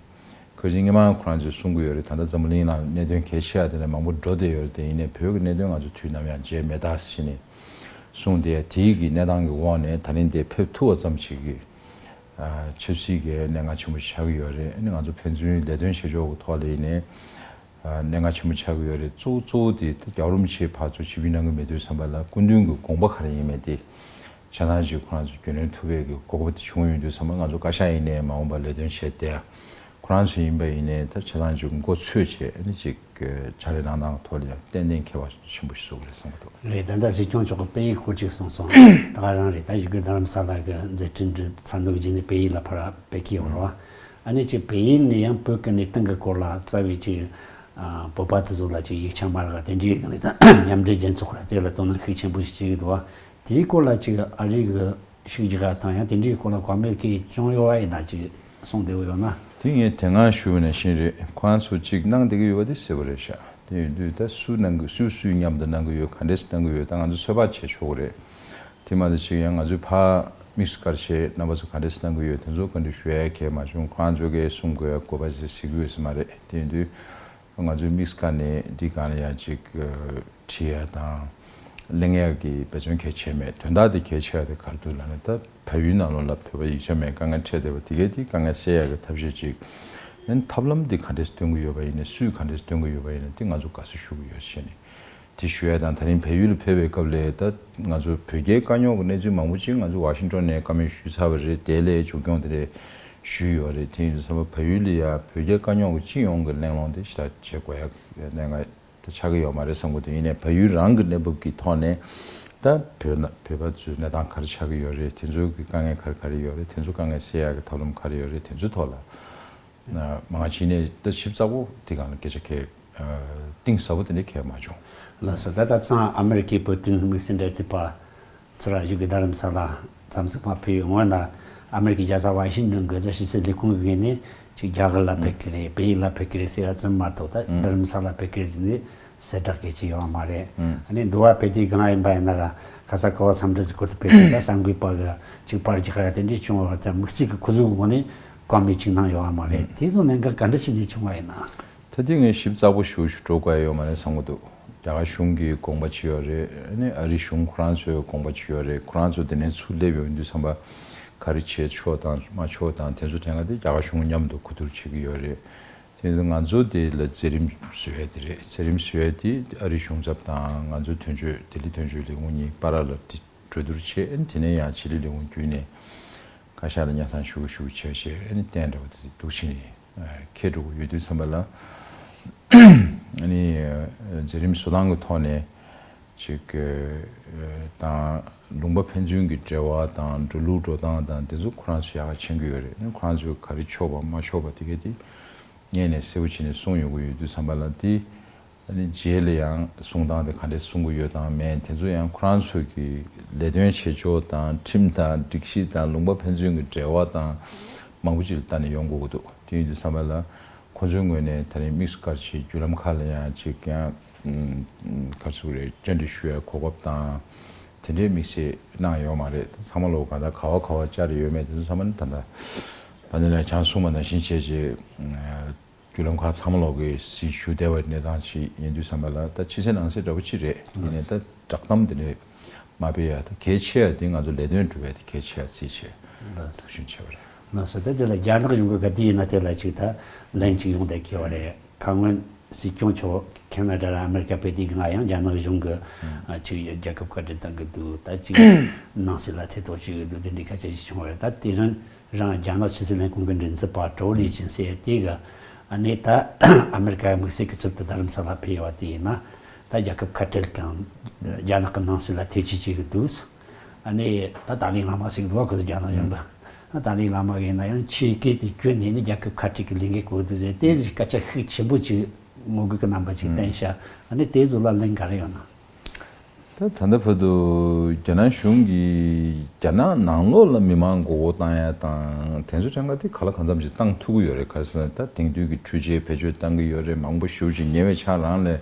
ཁ་སང་སྔོན་མ་ཁོ་རང་ཚོས་གསུང་གི་ཡོད་རེད། ད་ལྟ་འཛམ་བུ་གླིང་ནང་གནད་དོན་གལ་ཆེ་བ་དེ་འདྲ་མང་པོ་འགྲོ་བསྡད་ཡོད་རེད་དེ། ཡིན་ནའི་བོད་ཀྱི་གནད་དོན་ང་ཚོ་དུས་ནམ་ཡང་མཇལ་མེད་ད་ཟེར་ནས་གསུངས་བསྡད་ཡ། དེའི་གི་གནས་སྟངས་ཀྱི་འོག་ནས་ད་རིང་འདིར་ཕེབས་ཐུབ་པ་ཙམ་ཞིག་གིས་ཨ་ཆབ་སྲིད་ཀྱི་གནད་འགག་ཆེན་པོ་ཆགས་ཀྱི་ཡོད་རེད། ཨ་ནི་ང་ཚོ་ཕན་ཚུན་ལས་དོན་བྱེད་ཕྱོགས་ཀྱི་ཐོག་ལ་ཡིན་ནའི་ཨ་གནད་འགག་ཆེན་པོ་ཆགས་ཀྱི་ཡོད་རེད། གཙོ་བོ་གཙོ་བོ་དེ་ད་རྒྱལ་བ་རིན་པོ་ཆེ་ཕར་ཚུར་ཆིབས་བསྒྱུར་གནང་གི་མེད་དུས་ཙམ་པ་ལ་སྐུ་མདུན་གྱི་དགོངས་པ་ག་རེ་ཡིན་མིན་དེ་ཆ་ཚང་ཞིག་ཁོ་རང་ཚོས་རྒྱུས་ལོན་ཐུབ་པའི་གི་གོ་སྐབས་དེ་བྱུང་ཡོང་དུས་ཙམ་པ། ང་ཚོ་བཀའ་ཤག་ཡིན་ནའི་མ་འོངས་པར་ལས་དོན་བྱས་ཏེ། ཁོ་ ཁོ་རང་ཚོ་ཡིན་པ་ཡིན་ནའི་ད་ཆ་ཚང་ཅིག་མགོ་ཚོས་བྱས་ཨ་ནི་ཅིག་ཕྱག་ལས་གནང་སྟངས་ཐོག་ལ་ཡང་ཏན་ཏན་ཁྱད་པར་ཆེན་པོ་ཞིག་བཟོ་གི་རེད་བསམ་གི་འདུག་རེད། ད་ལྟ་སྲིད་སྐྱོང་མཆོག་གིས་དཔེ་ཡིག་སྐོར་ཅིག་གསུངས་སོང་། ད་ག་རང་རེད། ད་བཞུགས་སྒར་རྡ་རམ་ས་ལ་གི་མཛད་འཕྲིན་འགྲུབ་ཚར་འདུག་རྗེས་ནས་དཔེ་ཡིག་ལ་ཕར་སྤེལ་གི་ཡོད་རེད་བ། ཨ་ནི་ཅིག་དཔེ་ཡིག་ནས་ཡང་བོད་ཀྱི་གནས་སྟངས་ཀྱི་སྐོར་ལ་རྩ་བའི་ཅིག་ཨ་བོད་པ་དེ་ཚོ་ལ་ཅིག་ཡིག་ཆ་མ་རག་དེ་འདྲའི་སྒང་ནས་ད་མཉམ་འབྲེལ་རྒྱལ་ཚོགས་ཁོ་ར་དེ་ལ་དོ་སྣང་ཤུགས་ཆེན་པོ་ཞིག་བྱེད་ཀྱི་འདུག་བ། དེའི་སྐོར་ལ་ཅིག་ཨ་རི་གི་ཤུགས་རྒྱག་ག་དང་ཡང་དེ་འདྲའི་སྐོར་ལ་བཀའ་མོལ་གྱི་བྱུང་ཡོད་བ་ཡིན་ན་ཅིག་གསུངས་བསྡད་ཡོད་ན། དེ་ངས་དེ་སྔ་ཞུས་པ་ནང་བཞིན་རེད། ཁོ་རང་ཚོ་ཅིག་གནང་བསྡད་ཀྱི་ཡོད་པ་དེ་གསལ་པོ་རེད་ཤག་དེ་ཡིན་དུས་ད་སུ་གནང་གི་སུས་སུའི་མཉམ་དུ་གནང་གི་ཡོད། ག་འདྲས་གནང་གི་ཡོད། ད་ང་ཚོ་ཚོད་དཔག་བྱེད་ཆོག་གི་རེད། དེ་མ་གཏོགས་ཅིག་ཡང་ང་ཚོའི་ཕར་དམིགས་སུ་བཀར་བྱས་རྣམ་པ་ཚོ་ག་འདྲས་གནང་གི་ཡོད། དེ་ཚོ་བཀའ་འདྲི་ཞུ་ཡ་གལ་མ་བྱུང་། ཁོ་རང་ཚོ་གིས་གསུང་དགོས་ཡ་དགོས་པ་ཞིག་གཟིགས་ཀྱི་ཡོད་ས་མ་རེད། དེ་ཡིན་དུས་ང་ཚོའི་དམིགས་སུ་བཀར་ནས་འདི་སྒང་ལ་ཡང་ཅིག་ཁྲིད་ཡ་དང་གླེང་ཡ་གི་འབད་བརྩོན་གལ་ཆེ་མེད། དོན་དག་དེ་གལ་ཆེ་བ་དེ་ག་རེ་འདུག་ལབ་ན། ད་བལ་ཡུལ་ནང་ལོགས་ལ་བོད་པ་ཡིག་ཆ་མེད་དཀའ་ངལ་འཕྲད་བསྡད་པ་དེ་གའི་དེ་དཀའ་ངལ་སེལ་ཡ་གི་ཐབས་ཤེས་ཅིག་ཨ་ནི་ཐབས་ལམ་དེ་ག་འདྲས་སྟོན་གྱི་ཡོད་པ་ཡིན་ན། སུས་ག་འདྲས་སྟོན་གྱི་ཡོད་པ་ཡིན་ན། དེ་ང་ཚོ་དགའ་བསུ་ཞུ་གི་ཡོད་ཟེར་ནས་དེ་ཞུ་ཡ་དང་། ད་རིང་བལ་ཡུལ་ལ་ཕེབས་པའི་སྐབས་ལ་ད་ང་ཚོ་བོད་རྒྱའི་དཀའ་རྙོག་གི་གནས་ཚུལ་མང་པོ་ཅིག་ང་ཚོ་ཝ་ཤིང་ཊོན་ནས་བཀའ་མོལ་ཞུས་ཚར་བ་རེད། དེ་ལས་མཇུག་སྐྱོང་དེ་འདྲས་ཞུས་ཡོད་རེད། དེ་ཡིན་དུས་ཙམ་པ་བལ་ཡུལ་ལ་ཡ་བོད་རྒྱའི་དཀའ་རྙོག་གི་སྤྱི་ཡོངས་ཀྱི་གླེང་སློང་དེ་ཞེ་དྲག་བྱེད་དགོས་ཡ་གནད་འགག་དེ་ཆགས་ཀྱི་ཡོད་མ་རེད་བསམ་གྱི་འདུག་ཡིན་ནའི་བལ་ཡུལ་རང་གི་གནས་བབ་ཀྱི་ཐོག་ནས་ད་བོད་ན་བོད་པ་ཚོའི་གནས་སྟངས་ག་རེ་ཆགས་ཀྱི་ཡོད་རེད། དེ་ཚོའི་གི་དཀའ་ངལ་ག་རེ་ག་རེ་ཡོད་རེད། དེ་ཚོ་དཀའ་ངལ་སེལ་ཡག་གི་ཐབས་ལམ་ག་རེ་ཡོད་རེད། དེ་ཚོའི་ཐོག་ལ་མང་ཆེ་ནས་ད་ཞིབ་ཚགས་པོ་དེ་སྒང་ལ་སྐད་ཆ་གལ་གཏིང་ཟབ་པོ་དེ་འདྲ་གལ་མ་བྱུང་། ལགས་སོ། ད་ལྟ་ཚང་ཨ་མེ་རི་ཀའི་བོད་དོན་དམིགས་བསལ་འབྲེལ་མཐུད་པ་ཚུར་བཞུགས་ཀྱི་རྡ་རམ་ས་ལ་འཚམས་གཟིགས་མ་ཕེབས་ཡོང་བ་ན། ཨ་མེ་རི་ཀའི་རྒྱལ་ས་ཝ་ཤིང་ཊོན་གི་རྒྱལ་སྤྱིའི་ཕྱི་སྲིད་ལས་ཁུངས་ཀྱི་ངོས་ནས་ཅིག་རྒྱ་གར་ལ་ཕེབས་ཀྱི་རེད། པེ་ཡིན་ལ་ཕེབས་ཀྱི་རེད་ཟེར་བ་ཙམ་མ་གཏོགས། ད་རྡ་རམ་ས་ལ་ཕེབས་ཀྱི་རེད་ཟེར་ནས་གསལ་བསྒྲགས་གལ་ཆེ་ཡོད་མ་རེད། ཨ་ནི་འདུལ་བ་ཕེབས་དུས་སྒང་ཡིན་པ་ཡིན་ན་ར་ཁ་ས་ཀ་བ་འཚམས་འདྲི་ཟིག་སྐོར་དུ་ཕེབས་དུས་ད་གསར་འགོད་པ་གི་ཅིག་པར་རྒྱག་ར་དེ་འདྲས་བྱུང་བ་དང་། དམིགས་བསལ་གྱི་ཁོ་ཚོའི་ངོས་ནས་བཀའ་མོལ་ཅིག་གནང་ཡོད་མ་རེད། དེ་ཚོ་གནད་འགག་ག་འདྲ་ཞིག་ནས་བྱུང་བ་ཡིན་ན། ད་དེ་ངས་ཞིབ་ཚགས་པོ་ཞུ་ཞུ་འགྲོ་དགོས་ཡ་ཡོད་མ་རེད་བསམ་གྱི་འདུག་རྒྱ་གར་གཞུང་གི་དགོངས་པ་ཅིག་ཡོད་རེད། ཨ་ནི་ཨ་རི་གཞུང་ཁོ་རང་ཚོའི་དགོངས་པ་ཅིག་ཡོད་རེད། ཁོ་རང་ཚོ་དེ་ནས་ཚུར་སླེབས་ཡོང་དུས་ཙམ་པ་ག་རེ་བྱེད་ཆོག་དང་མ་ཆོག་དང་དེ་ཚོ་དྲན་ག་དེ་རྒྱ་གར་གཞུང་མཉམ་དུ་གོ་བསྡུར་བྱེད་ཀྱི་ཡོད་རེད། དེ་ཚོ་ང་ཚོ་དེ་ལ་མཛད་རིམ་བཟོ་ཡ་དེ་རེད། མཛད་རིམ་བཟོ་ཡ་དེ་ཨ་རི་གཞུང་ཚབ་དང་ང་ཚོ་དོན་གཅོད་ལྡི་ལི་དོན་གཅོད་ལས་ཁུངས་གཉིས་བར་ལ་དེ་གྲོས་བསྡུར་བྱས། ཨ་ནི་དེ་ནས་ཡང་ཕྱི་ལི་ལས་ཁུངས་བརྒྱུད་ནས་བཀའ་ཤག་ལ་སྙན་སེང་ཞུ་ཞུ་བྱས་བྱས། ཨ་ནི་གཏན་འདྲ་བོ་དེ་འདུག་ཕྱིན་ནས་ཁྱེད་འགྲོ་གི་ཡོད་དུས་ཙམ་པ་ལ། ཨ་ནི་མཛད་རིམ་བཟོ་སྟངས་ཀྱི་ཐོག་ནས་ཅིག་དང་ལུང་པ་ཕན་ཚུན་གྱི་འབྲེལ་བ་དང་འགྲོ་ལུགས་འགྲོ་སྟངས་དང་དེ་ཚོ་ཁོ་རང་ཚོ་ཡག་ག་མཁྱེན་གྱི་ཡོད་རེད། ཨ་ནི་ཁོ་རང་ཚོས་ག་རེ་ཆོག་པ་མ་ཆོག་པ་དེ་གས་དེ་སྔས་ནས་གསལ་པོ་བྱས་ནས་གསུངས་ཡོང་གི་ཡོད་དུས་ཙམ་པ་ལ། དེ་ཨ་ནི་རྗེས་ལ་ཡང་གསུང་སྟངས་དེ་ག་འདྲས་གསུང་གི་ཡོད་དང་མེད་དེ་ཚོ་ཡང་ཁོ་རང་ཚོ་གི་ལས་དོན་བྱེད་ཕྱོགས་དང་ཁྲིམས་དང་སྒྲིག་གཞི་དང་ལུང་པ་ཕན་ཚུན་གྱི་འབྲེལ་བ་དང་མང་པོ་ཅིག་ལ་ལྟ་ནས་ཡོང་དགོས་ཀྱི་འདུག་དེ་ཡིན་དུས་ཙམ་པ་ལ་ཁོ་ཚོའི་ངོས་ནས་ད་རིང་དམིགས་སུ་བཀར་བྱས་བརྒྱུད་ལམ་ཁག་ལ་ཡང་ཅིག་ཀྱང་ག་རེ་ཟེར་དགོས་རེད། བཅར་འདྲི་ཞུ་ཡའི་གོ་སྐབས་དང་དེ་འདྲའི་དམིགས་བསལ་གནང་ཡོད་མ་རེད། ཚང་མ་ལོག་ག་ད་ག་བ་ག་བ་བཅར་ཡོད་མེད་དེ་ཚོ་ཚང་མ་ནི་ད་ལྟ་ད་ནི་ལ་བྱང་གསུངས་པ་ནང་བཞིན་བྱས་རྗེས་བརྒྱུད་ལམ་ཁག་ཚང་མ་ལོག་གི་གཟིགས་ཞུ་བདེ་བའི་གནས་སྟངས་ཅིག་ཡིན་དུས་ཙམ་པ་ལ། ད་ཕྱི་གསལ་ནང་གསལ་འདྲ་པོ་ཅིག་རེད། ཡིན་ནའི་ད་བསྒྲགས་གཏམ་དེ་འདྲས་མ་སྤེལ་ཡ་ད་གལ་ཆེ་ཡ་དེ་ང་ཚོ་ལས་དོན་སྒྲུབ་ཡ་དེ་གལ་ཆེ་ཡ་རྩིས་བྱས་ཐུགས་ཞིབ་བྱས་པ་རེད། ལགས་སོ། ད་དེ་ལ་རྒྱ་ནག་གཞུང་གི་ག་དུས་ཡིན་ན་དེ་ལ་ཅིག་ད་ལན་ཅིག་ཡོང་བསྡད་ཀྱི་ཡོད་རེད། ཁ་སྔོན་སྲིད་སྐྱོང་མཆོག་ཁེ་ན་ཌ་ར་ཨ་མེ་རི་ཀ་ཕེབས་དུས་སྒང་ཡང་རྒྱ་ནག་གཞུང་གི་ཨ་ཅིག་རྒྱལ་ཁབ་བཀའ་འདྲི་གཏང་གི་འདུག་ད་ཅིག་ནང་སྲིད་ལ་ཐེ་གཏོགས་བྱེད་ཀྱི་འདུག་དེ་འདྲའི་སྐད་ཆ་ཞིག་བྱུང་བ་རེད། ད་དེ་རིང་རང་རྒྱ་ནག་ཕྱི་སྲིད་ལས་ཁུངས་ཀྱི་མགྲིན་ཚབ་པ་ཀྲོའུ་ལི་ཅིན་ཟེར་ཡ་དེ་གི་ཨ་ནི་ད་ཨ་མེ་རི་ཀ་དམིགས་བསལ་གྱི་ཚབ་ཏུ་རྡ་རམ་ས་ལ་ཕེབས་ཡོད་པ་དེ་ཡིན་ན། ད་རྒྱལ་ཁབ་ཁ་བྲལ་དང་རྒྱ་ནག་གི་ནང་སྲིད་ལ་ཐེ་བྱུས་བྱེད་ཀྱི་འདུག་ཨ་ནི་ད་ཏཱ་ལའི་བླ་མ་ཟེར་གི་འདུག་བ། ཁོ་ཚོ་རྒྱ་ནག་གཞུང་གི། ད་ཏཱ་ལའི་བླ་མ་གི་ཡིན་ན་ཡང་ཆོས་སྐད་དེ་བསྐྱོན་ནས་ནི་རྒྱལ་ཁབ་ཁ་བྲལ་གྱི་ལས་འགན་བསྐོས་འདུག་ཟེར་དེ་སྐད་ཆ་ཤུགས་ཆེན་པོ་ཅིག་ངོ་རྒོལ་གྱི་རྣམ་པ་ཅིག་བསྟན་ཤག་ཨ་ནི་དེ་ཚོ་ལ་ལན་ག་རེ་ཡོད་ན། ད་ད་ལྟ་བར་དུ་རྒྱ་ནག་གཞུང་གིས་རྒྱ་ནག་ནང་ལོགས་ལ་མི་མང་མགོ་སྐོར་བཏང་ཡ་དང་དེ་ཚོ་གྲངས་ཀ་དེ་ག་ལ་གང་འཚམ་ཞིག་བཏང་ཐུབ་ཀྱི་ཡོད་རེད། ག་རེ་ཟེར་ན་ད་དེང་དུས་ཀྱི་འཕྲུལ་ཆས་བེད་སྤྱོད་བཏང་གི་ཡོད་རེད། མང་པོ་ཞེ་པོ་ཅིག་ཉེ་བའི་ཆར་རང་ལ་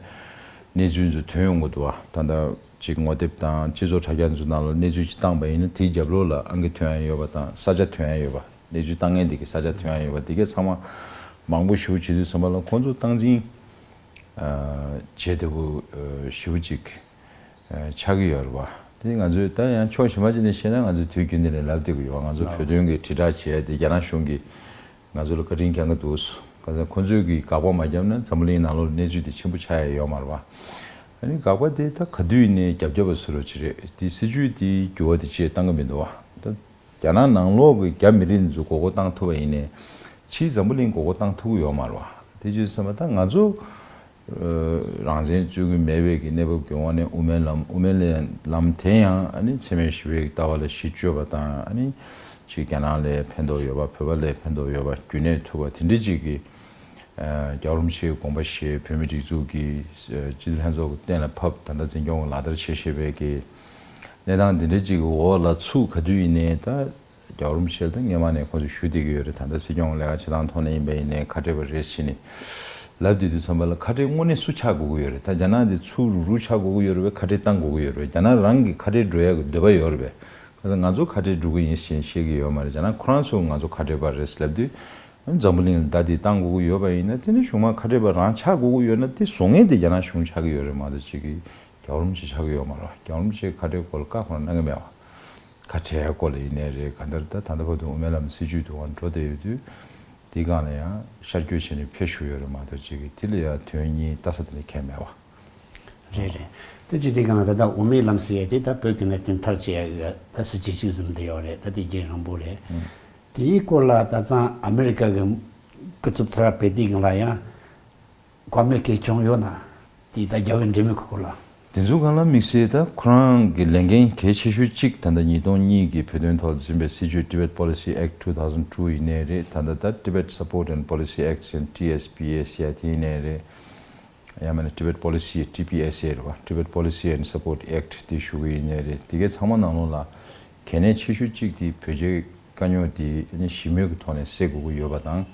གནས་ཚུལ་ཚོ་ཐོན་ཡོང་གི་འདུག་བ། ད་ལྟ་ཅིག་ངོ་དེབ་དང་སྤྱི་ཚོགས་དྲ་རྒྱ་ཚོ་ནང་ལ་གནས་ཚུལ་ཅིག་བཏང་པ་ཡིན་ན་དེའི་རྒྱབ་ལོགས་ལ་ཨང་ཀི་ཐོན་ཡ་ཡོད་པ་དང་ས་ཆ་ཐོན་ཡ་ཡོད་པ། གནས་ཚུལ་བཏང་མཁན་དེ་གི་ས་ཆ་ཐོན་ཡ་ཡོད་པ་དེ་གས་ཚང་མ་མང་པོ་ཞེ་པོ་བྱེད་དུས་ཙམ་པ་ལ་ཁོང་ཚོ་སྟངས་འཛིན་བྱེད་བདེ་པོ་ཞེ་པོ་ཅིག་ཆགས་ཀྱི་ཡོད་རེད་བ། དེ་ང་ཚོས་ད་ཡང་ཕྱོགས་གཞན་པ་ཅིག་ནས་བཤད་ན་ང་ཚོས་དུས་རྒྱུན་དུ་ནས་ལབ་བསྡད་ཀྱི་ཡོད། ང་ཚོ་བོད་དོན་གྱི་དྲིལ་བསྒྲགས་བྱེད་ཡ་དེ་རྒྱ་ནག་གཞུང་གིས་ང་ཚོ་ལ་བཀའ་དྲིན་བསྐྱང་གི་འདུག་ག་ཚོད་ཁོང་ཚོས་ཀྱི་དགག་པ་མ་བརྒྱབ་ན་འཛམ་བུ་གླིང་ནང་ལོགས་གནས་ཚུལ་དེ་ཆེན་པོ་ཆགས་ཡ་ཡོད་མ་རེད་བ། ཨ་ནི་དགག་པ་དེ་ད་ག་དུས་ཡིན་ནའི་རྒྱབ་རྒྱབ་པ་བཟོ་རོགས་ཅིག་རེད། དེ་སྲིད་ཇུས་དེ་འགྱུར་བ་དེ་ཅིག་བཏང་གི་མི་འདུག་བ། ད་རྒྱ་ནག་ནང་ལོགས་ཀྱི་རྒྱ་མི་རིགས་འདི་ཚོ་མགོ་སྐོར་བཏང་ཐུབ་པ་ཡིན་ནའི་ ཕྱིའི་འཛམ་བུ་གླིང་མགོ་སྐོར་བཏང་ཐུབ་ཀྱི་ཡོད་མ་རེད་བ། དེ་བྱས་ཙང་ད་ང་ཚོ་རང་བཙན་རྩོད་ཀྱི་མེད་པའི་གི་གནས་བབ་ཀྱི་འོག་ནས་དབུ་མའི་ལམ་དབུ་མའི་ལམ་དེ་ཡང་ཨ་ནི་འཚེ་མེད་ཞི་བའི་ལྟ་བ་ལ་གཞི་བཅོལ་བ་དང་ཨ་ནི་ཅིག་རྒྱ་ནག་ལ་ཕན་ཐོགས་ཡོད་པ་བོད་པ་ལ་ཕན་ཐོགས་ཡོད་པ་རྒྱུན་གནས་ཐུབ་པ་དེ་འདྲ་ཅིག་གི་རྒྱལ་བ་རིན་པོ་ཆེའི་དགོངས་པ་བཞེས་བོད་མི་སྒྲིག་འཛུགས་ཀྱི་སྤྱི་འཐུས་ལྷན་ཚོགས་ཀྱི་གཏན་ལ་ཕབ་ད་ལྟ་འཛིན་སྐྱོང་གི་ལག་བསྟར་བྱེད་བཞིན་པའི་གི་གནས་སྟངས་འདི་འདྲ་ཅིག་གི་འོག་ལ་ཚུགས་ག་དུས་ཡིན་ནའི་ད། རྒྱལ་བ་རིན་པོ་ཆེ་ལ་ད་སྔོན་མ་ནས་ཁོང་ཚོས་ཞུ་བསྡད་ཀྱི་ཡོད་རེད། ད་ལྟ་སྲིད་སྐྱོང་ལས་ཀ་བྱེད་སྟངས་ཐོག་ནས་ཡིན་པ་ཡིན་ནའི་ཁ་བྲལ་བ་རེད་ཟེར་ནས་ལབ་བསྡད་དུས་ཙམ་པ་ལ་ཁ་བྲལ་དངོས་གནས་སུ་ཆགས་དགོས་ཀྱི་ཡོད་རེད། ད་རྒྱ་ནག་འདི་ཚུར་རུ་རུ་ཆགས་དགོས་ཀྱི་ཡོད་རེད་པས། ཁ་བྲལ་བཏང་དགོས་ཀྱི་ཡོད་རེད་པས། རྒྱ་ནག་རང་གི་ཁ་བྲལ་འགྲོ་ཡག་གི་འདོད་པ་ཡོད་རེད་པས། ཁ་སང་ང་ཚོ་ཁ་བྲལ་འགྲོ་གི་ཡིན་ཞེས་བཤད་ཀྱི་ཡོད་མ་རེད། རྒྱ་ནག་ཁོ་རང་ཚོ་ང་ཚོ་ཁ་བྲལ་པ་རེད་ལབ་དུས་འཛམ་བུ་གླིང་ལ་བརྡ་འདི་བཏང་དགོས་ཀྱི་ཡོད་པ་ཡིན་ན། དེ་ནི་གཞུང་མ་ཁ་བྲལ་པ་རང་ཆགས་དགོས་ཀྱི་ཡོད་ན་དེ་བཟོ་མཁན་དེ་རྒྱ་ནག་གཞུང་ཆགས་ཀྱི་ཡོད་རེད་མ་གཏོགས་ཅིག་གི་རྒྱལ་བ་རིན་པོ་ཆེ་ཆགས་ཀྱི་ཡོད་མ་རེད། རྒྱལ་བ་རིན་པོ་ཆེ་ཁ་བྲལ་སྐོར་ལ་བཀའ་ཁོ་རང་གནང་གི་མེད་པ། ཁ་བྲལ་སྐོར་ལ་ཡིན་ནའི་རེད། གང་ལྟར་ད་ད་ལྟ་བར་དུ་དབུ་མའི་ལམ་སྲིད་བྱུས་དུ་འགྲོ་བསྡད་ཡོད་དུས། དེའི་སྒང་ལ་ཡང་ཤར་བསྐྱོད་བྱས་ནས་ཕེབས་བཞུགས་ཡོད་རེད་མ་གཏོགས་ཅིག་གི་དེ་ལ་ཡང་དོན་གཉིས་ལྟ་ས་དེ་ལ་ཁྱད་མེད་པ། རེད་རེད། དེ་ཅི་དེ་གང་ལ་ད་ལྟ་དབུ་མའི་ལམ་ཟེར་ཡ་དེ་ད་བོད་ཀྱི་གནད་དོན་ཐག་བཅད་ཡ་གི་ད་སྲིད་བྱུས་གཅིག་ཟིན་བསྡད་ཡོད་རེད། ད་དེ་རྒྱུན་རིང་པོ་རེད། དེའི་སྐོར་ལ་ད་ཙང་ཨ་མེ་རི་ཀ་གི་སྐུ་ཚབ་ཚ་བེ་དེ་གང་ལ་ཡང་བཀའ་མོལ་གལ་བྱུང་ཡོད་ན། དེ་ད་རྒྱལ་བའི་འབྲེལ་མོལ་གྱི་སྐོར་ལ། དེ་ཚོ་གང་ལ་དམིགས་བསལ་ད་ཁོ་རང་གི་ལས་འགན་གལ་ཆེ་ཤོས་གཅིག་ད་ལྟ་ཉིས་སྟོང་གཉིས་ཀྱི་བོད་དོན་ཐོག་འཛིན་པའི་སྲིད་བྱུས་Tibet Policy Act two thousand two ཡིན་ནའི་རེད། ད་ལྟ་ད་Tibet Support and Policy Act ཟེར་T S P A ཟེར་ཡ་དེ་ཡིན་ནའི་རེད། ཡང་མིན་ན་Tibet Policy T P S A རེད་བ། Tibet Policy and Support Act དེ་ཞུ་གི་ཡིན་ནའི་རེད། དེ་གའི་ཚང་མ་ནང་ལོགས་ལ་གལ་གནད་ཆེ་ཤོས་གཅིག་དེ་བོད་རྒྱའི་དཀའ་རྙོག་དེ་ཨ་ནི་ཞི་མོལ་གྱི་ཐོག་ནས་སེལ་དགོས་ཀྱི་ཡོད་པ་དང་།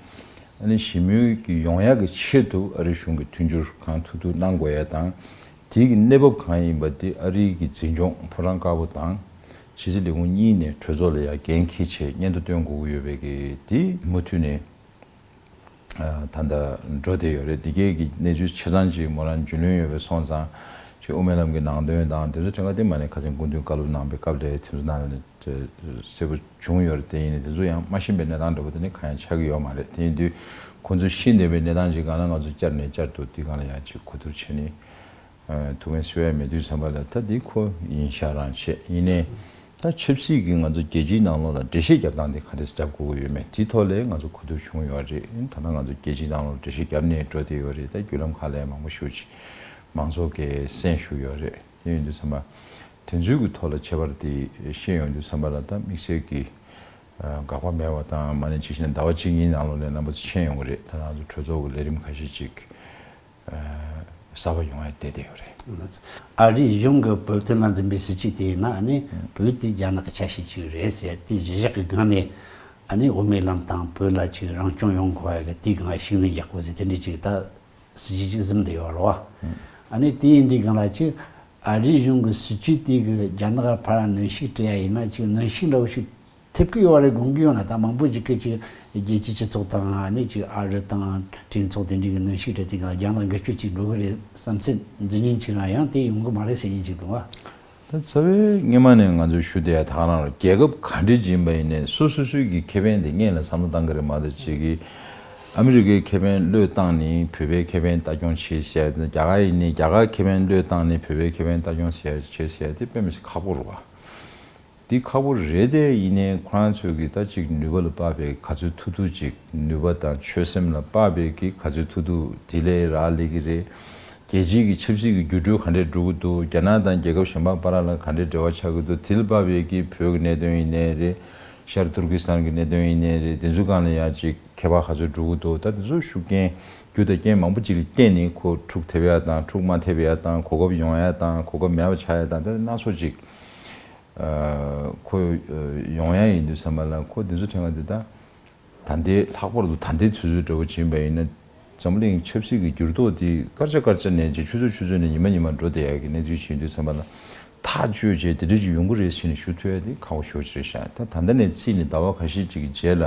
ཨ་ནི་ཞི་མོལ་གྱི་ཡོང་ཡག་གི་ཆེད་དུ་ཨ་རི་གཞུང་གི་མཐུན་འགྱུར་གང་ཐུབ་ཐུབ་གནང་དགོས་ཡ་དང་། དེ་གི་གནས་བབ་གང་ཡིན་པ་དེ་ཨ་རི་གི་འཛིན་སྐྱོང་ཕོ་བྲང་དཀར་པོ་དང་ཕྱི་སྲིད་ལས་ཁུངས་གཉིས་ནས་གྲོས་ཚོགས་ལ་ཡ་འགན་འཁྱེར་བྱས་སྙན་ཐོ་བཏོན་དགོས་ཀྱི་ཡོད་པའི་གི་དེ་མུ་མཐུད་ནས་ད་ལྟ་འགྲོ་བསྡད་ཡོད་རེད། དེ་གའི་གི་གནས་ཚུལ་ཆ་ཚང་ཅིག་མོ་རང་རྒྱུས་ལོན་ཡོད་པའི་སོང་ཙང་ཅིག་དབུ་མའི་ལམ་གྱི་ནང་དོན་དང་དེ་ཚོ་ཕྲན་ཁ་དེ་མ་ནས་ཁ་སང་སྐུ་མདུན་བཀའ་སློབ་གནང་པའི་སྐབས་ལ་དེ་ཚོ་ནང་ལ་གསལ་པོ་བྱུང་ཡོད་རེད། དེ་ཡིན་ནའི་དེ་ཚོ་ཡང་མ་ཤེས་པའི་གནས་སྟངས་འདྲ་པོ་དེ་ནི་གང་ཡང་ཆགས་ཀྱི་ཡོད་མ་རེད། དེ་ཡིན་དུས་ཁོང་ཚོས་ཤེས་བསྡད་པའི་གནས་སྟངས་ཅིག་སྒང་ལ་ང་ཚོ་བསྐྱར་ནས་བསྐྱར་དུ་དེ་སྒང་ལ་ཡང་ཅིག་གོ་བསྡུར་བྱས་ནས་ཐུགས་ཕན་གསོས་ཡ་མེད་དུས་ཙམ་པ་ལ་ད་འདི་ཁོ་ཡིན་ཤག་རང་བྱས་ཡིན་ནའི་ད་ཆབ་སྲིད་ཀྱི་ང་ཚོ་རྒྱལ་སྤྱིའི་ནང་ལོགས་ལ་འགྲེལ་བཤད་རྒྱབ་སྟངས་དེ་ག་འདྲས་རྒྱབ་དགོས་ཀྱི་ཡོད་མེད་དེའི་ཐོག་ལ་ང་ཚོ་གོ་བསྡུར་བྱུང་ཡོད་རེད། ད་ལྟ་ང་ཚོ་རྒྱལ་སྤྱིའི་ནང་ལོགས་འགྲེལ་བཤད་རྒྱབ་ནས་འགྲོ་བསྡད་ཡོད་རེད། ད་བརྒྱུད་ལམ་ཁག་ལ་མང་པོ་ཞིག་ཅིག་མང་ཚོགས་ཀྱིས་གསན་ཞུས་ཡོད་རེད། དེ་ཡིན་དུས་ཙམ་པ་དེ་ཚོའི་གི་ཐོག་ལ་ཁྱད་པར་དེ་ཤེས་ཡོང་དུས་ཙམ་པ་ལ་ད་དམིགས་བསལ་གྱི་དགག་པ་མེད་པ་དང་མ་ནས་ཇི་བཞིན་ཟླ་བ་གཅིག་གཉིས་ནང་ལོགས་ལ་རྣམ་པ་ཚོ་མཁྱེན་ཡོང་གི་རེད། ད་ང་ཚོ་གྲོས་ཚོགས་ཀྱི་ལས་རིམ་ཁ་ཤས་ཅིག་གསར་པ་ཡོང་ཡ་བསྡད་བསྡད་ཡོད་རེད། ཨ་རིའི་གཞུང་གི་བོད་དོན་ལ་འཛིན་པའི་སྲིད་བྱུས་དེ་ཡིན་ན་ཨ་ནི་བོད་དེ་རྒྱ་ནག་གི་ཆ་ཤས་ཅིག་རེད་ཟེར་དེ་གཞི་བཞག་གི་སྒང་ནས་ཨ་ནི་དབུ་མའི་ལམ་དང་བོད་ལ་ཅིག་རང་སྐྱོང་ཡོང་དགོས་ཡ་གི་དེའི་སྒང་ལ་ཤུགས་སྣོན་རྒྱག་དགོས་ཟེར་དེ་འདྲས་ཅིག་ད་སྲིད་བྱུས་ཅིག་ཟིན་བསྡད་ཡོད་རེད་བ། ཨ་ནི་དེ་ཡིན་དུས་སྒང་ལ་ཅིག་ཨ་རིའི་གཞུང་གི་སྲིད་བྱུས་དེ་གི་རྒྱ་ནག་ཕར་གནོན་ཤུགས་སྤྲད་ཡ་ཡིན་ན་ཅིག་གནོན་ཤུགས་འདྲ་བོ་ཞིག་ཐེབས་ཀྱི་ཡོད་རེད་དགོངས་ཀྱི་ཡོད་ན། ད་མང་པོ་ཅིག་གིས་ཅིག་རྒྱལ་སྤྱིའི་སྤྱི་ཚོགས་དང་ཨ་ནི་ཅིག་ཨ་རི་དང་གྲོས་ཚོགས་དེ་འདྲའི་གི་གནོན་ཤུགས་སྤྲད་དེ་གང་ལ་རྒྱ་ནག་འགུལ་སྐྱོད་ཅིག་འགྲོ་གི་རེད་བསམ་ཚུལ་འཛིན་མཁན་ཅིག་རང་ཡང་དེ་ཡོང་གི་མ་རེད་ཟེར་མཁན་ཅིག་འདུག་བ། ད་རྩ་བའི་སྔོན་མ་ནས་ང་ཚོས་ཞུ་བསྡད་ཡ་དག་རང་རེད། རྒྱལ་ཁབ་ག་འདྲ་ཅིག་ཡིན་པ་ཡིན་ནའི་སོ་སོ་སོའི་གི་ཁེ་ཕན་དེ་སྔོན་ལ་བསམ་བློ་བཏང་གི་རེད་མ་གཏོགས་ཅིག་གི་ཨ་མི་རི་ཀའི་ཁེ་ཕན་བློས་བཏང་ནས་བོད་པའི་ཁེ་ཕན་ལྟ་སྐྱོང་བྱེད་ཟེར་ཡ་དེ། རྒྱ་གར་ཡིན་ནའི་རྒྱ་གར་ཁེ་ཕན་བློས་བཏང་ནས་བོད་པའི་ཁེ་ཕན་ལྟ་སྐྱོང་བྱེད་ཟེར་ཡ་དེ་དཔེ་མི་སྲིད་ཁག་པོ་རེད་བ། འདི་ཁག་པོ་རེད་དེ། ཡིན་ནའི་ཁོ་རང་ཚོས་ཀྱི་ད་ཅིག་ནུས་པ་ལ་དཔག་པའི་ག་ཚོད་ཐུབ་ཐུབ་ཅིག་ནུས་པ་དང་ཆོད་སེམས་ལ་དཔག་པའི་གི་ག་ཚོད་ཐུབ་ཐུབ་དེ་ལས་རག་ལས་ཀྱི་རེད། རྒྱལ་སྤྱིའི་གི་ཆབ་སྲིད་ཀྱི་འགྱུར་འགྲོས་ག་འདྲས་འགྲོ་གི་འདུག་རྒྱ་ནག་དང་རྒྱལ་ཁབ་གཞན་པ་བར་ལ་ག་འདྲས་འབྲེལ་བ་ཆགས་ཀྱི་འདུག་དེ་ལ་དཔག་པའི་གི་བོད་ཀྱི་གནད་དོན་ཡིན་ནའི་རེད། ཤར་ཏུར་ཀི་སི་ཐན་གྱི་གནད་དོན་ཡིན་ནའི་རེད། དེ་ཚོའི་སྒང་ལ་ཡང་ཅིག་ཁྱད་པར་ག་ཚོད་འགྲོ་གི་འདུག་ད་དེ་ཚོ་ཤུགས་རྐྱེན་རྒྱུ་དང་རྐྱེན་མང་པོ་ཅིག་ལ་བརྟེན་ནས་ཁོ་འཁྲུག་ཐེབས་ཡ་དང་འཁྲུག་མ་ཐེབས་ཡ་དང་གོ་སྐབས་ཡོང་ཡ་དང་གོ་སྐབས་མེད་པ་ཆགས་ཡ་དང་ད་སྣ་ཚོགས་ཅིག་ཁོ་ཡོང་ཡ་ཡིན་དུས་ཙམ་པ་ལ་ཁོ་འདི་ཚོ་ཕྲན་བུ་འདི་ད་ད་ལྟའི་ལྷག་པར་དུ་ད་ལྟའི་དུས་ཚོད་འདྲ་བོ་ཕྱིན་པ་ཡིན་ན་འཛམ་བུ་གླིང་ཆབ་སྲིད་ཀྱི་འགྱུར་ལྡོག་འདི་སྐར་ཆ་སྐར་ཆ་ནས་ཅིག་ཆུ་ཚོད་ཆུ་ཚོད་ནས་ཉི་མ་ཉི་མ་འགྲོ་བསྡད་ཡ་གི་གནས་ཚུལ་ཕྱིན་དུས་ཙམ་པ་ལ་ཐག་གཅོད་བྱས་དེ་འདྲ་ཅིག་ཡོང་གི་རེད་ཟེར་ནས་ཞུ་ཐུབ་ཡ་དེ་ཁག་པོ་ཞེ་པོ་ཅིག་རེད་ཤག་ད་ད་ལྟ་ནས་རྩིས་ནས་ཟླ་བ་ཁ་ཤས་ཅིག་གི་རྗེས་ལ་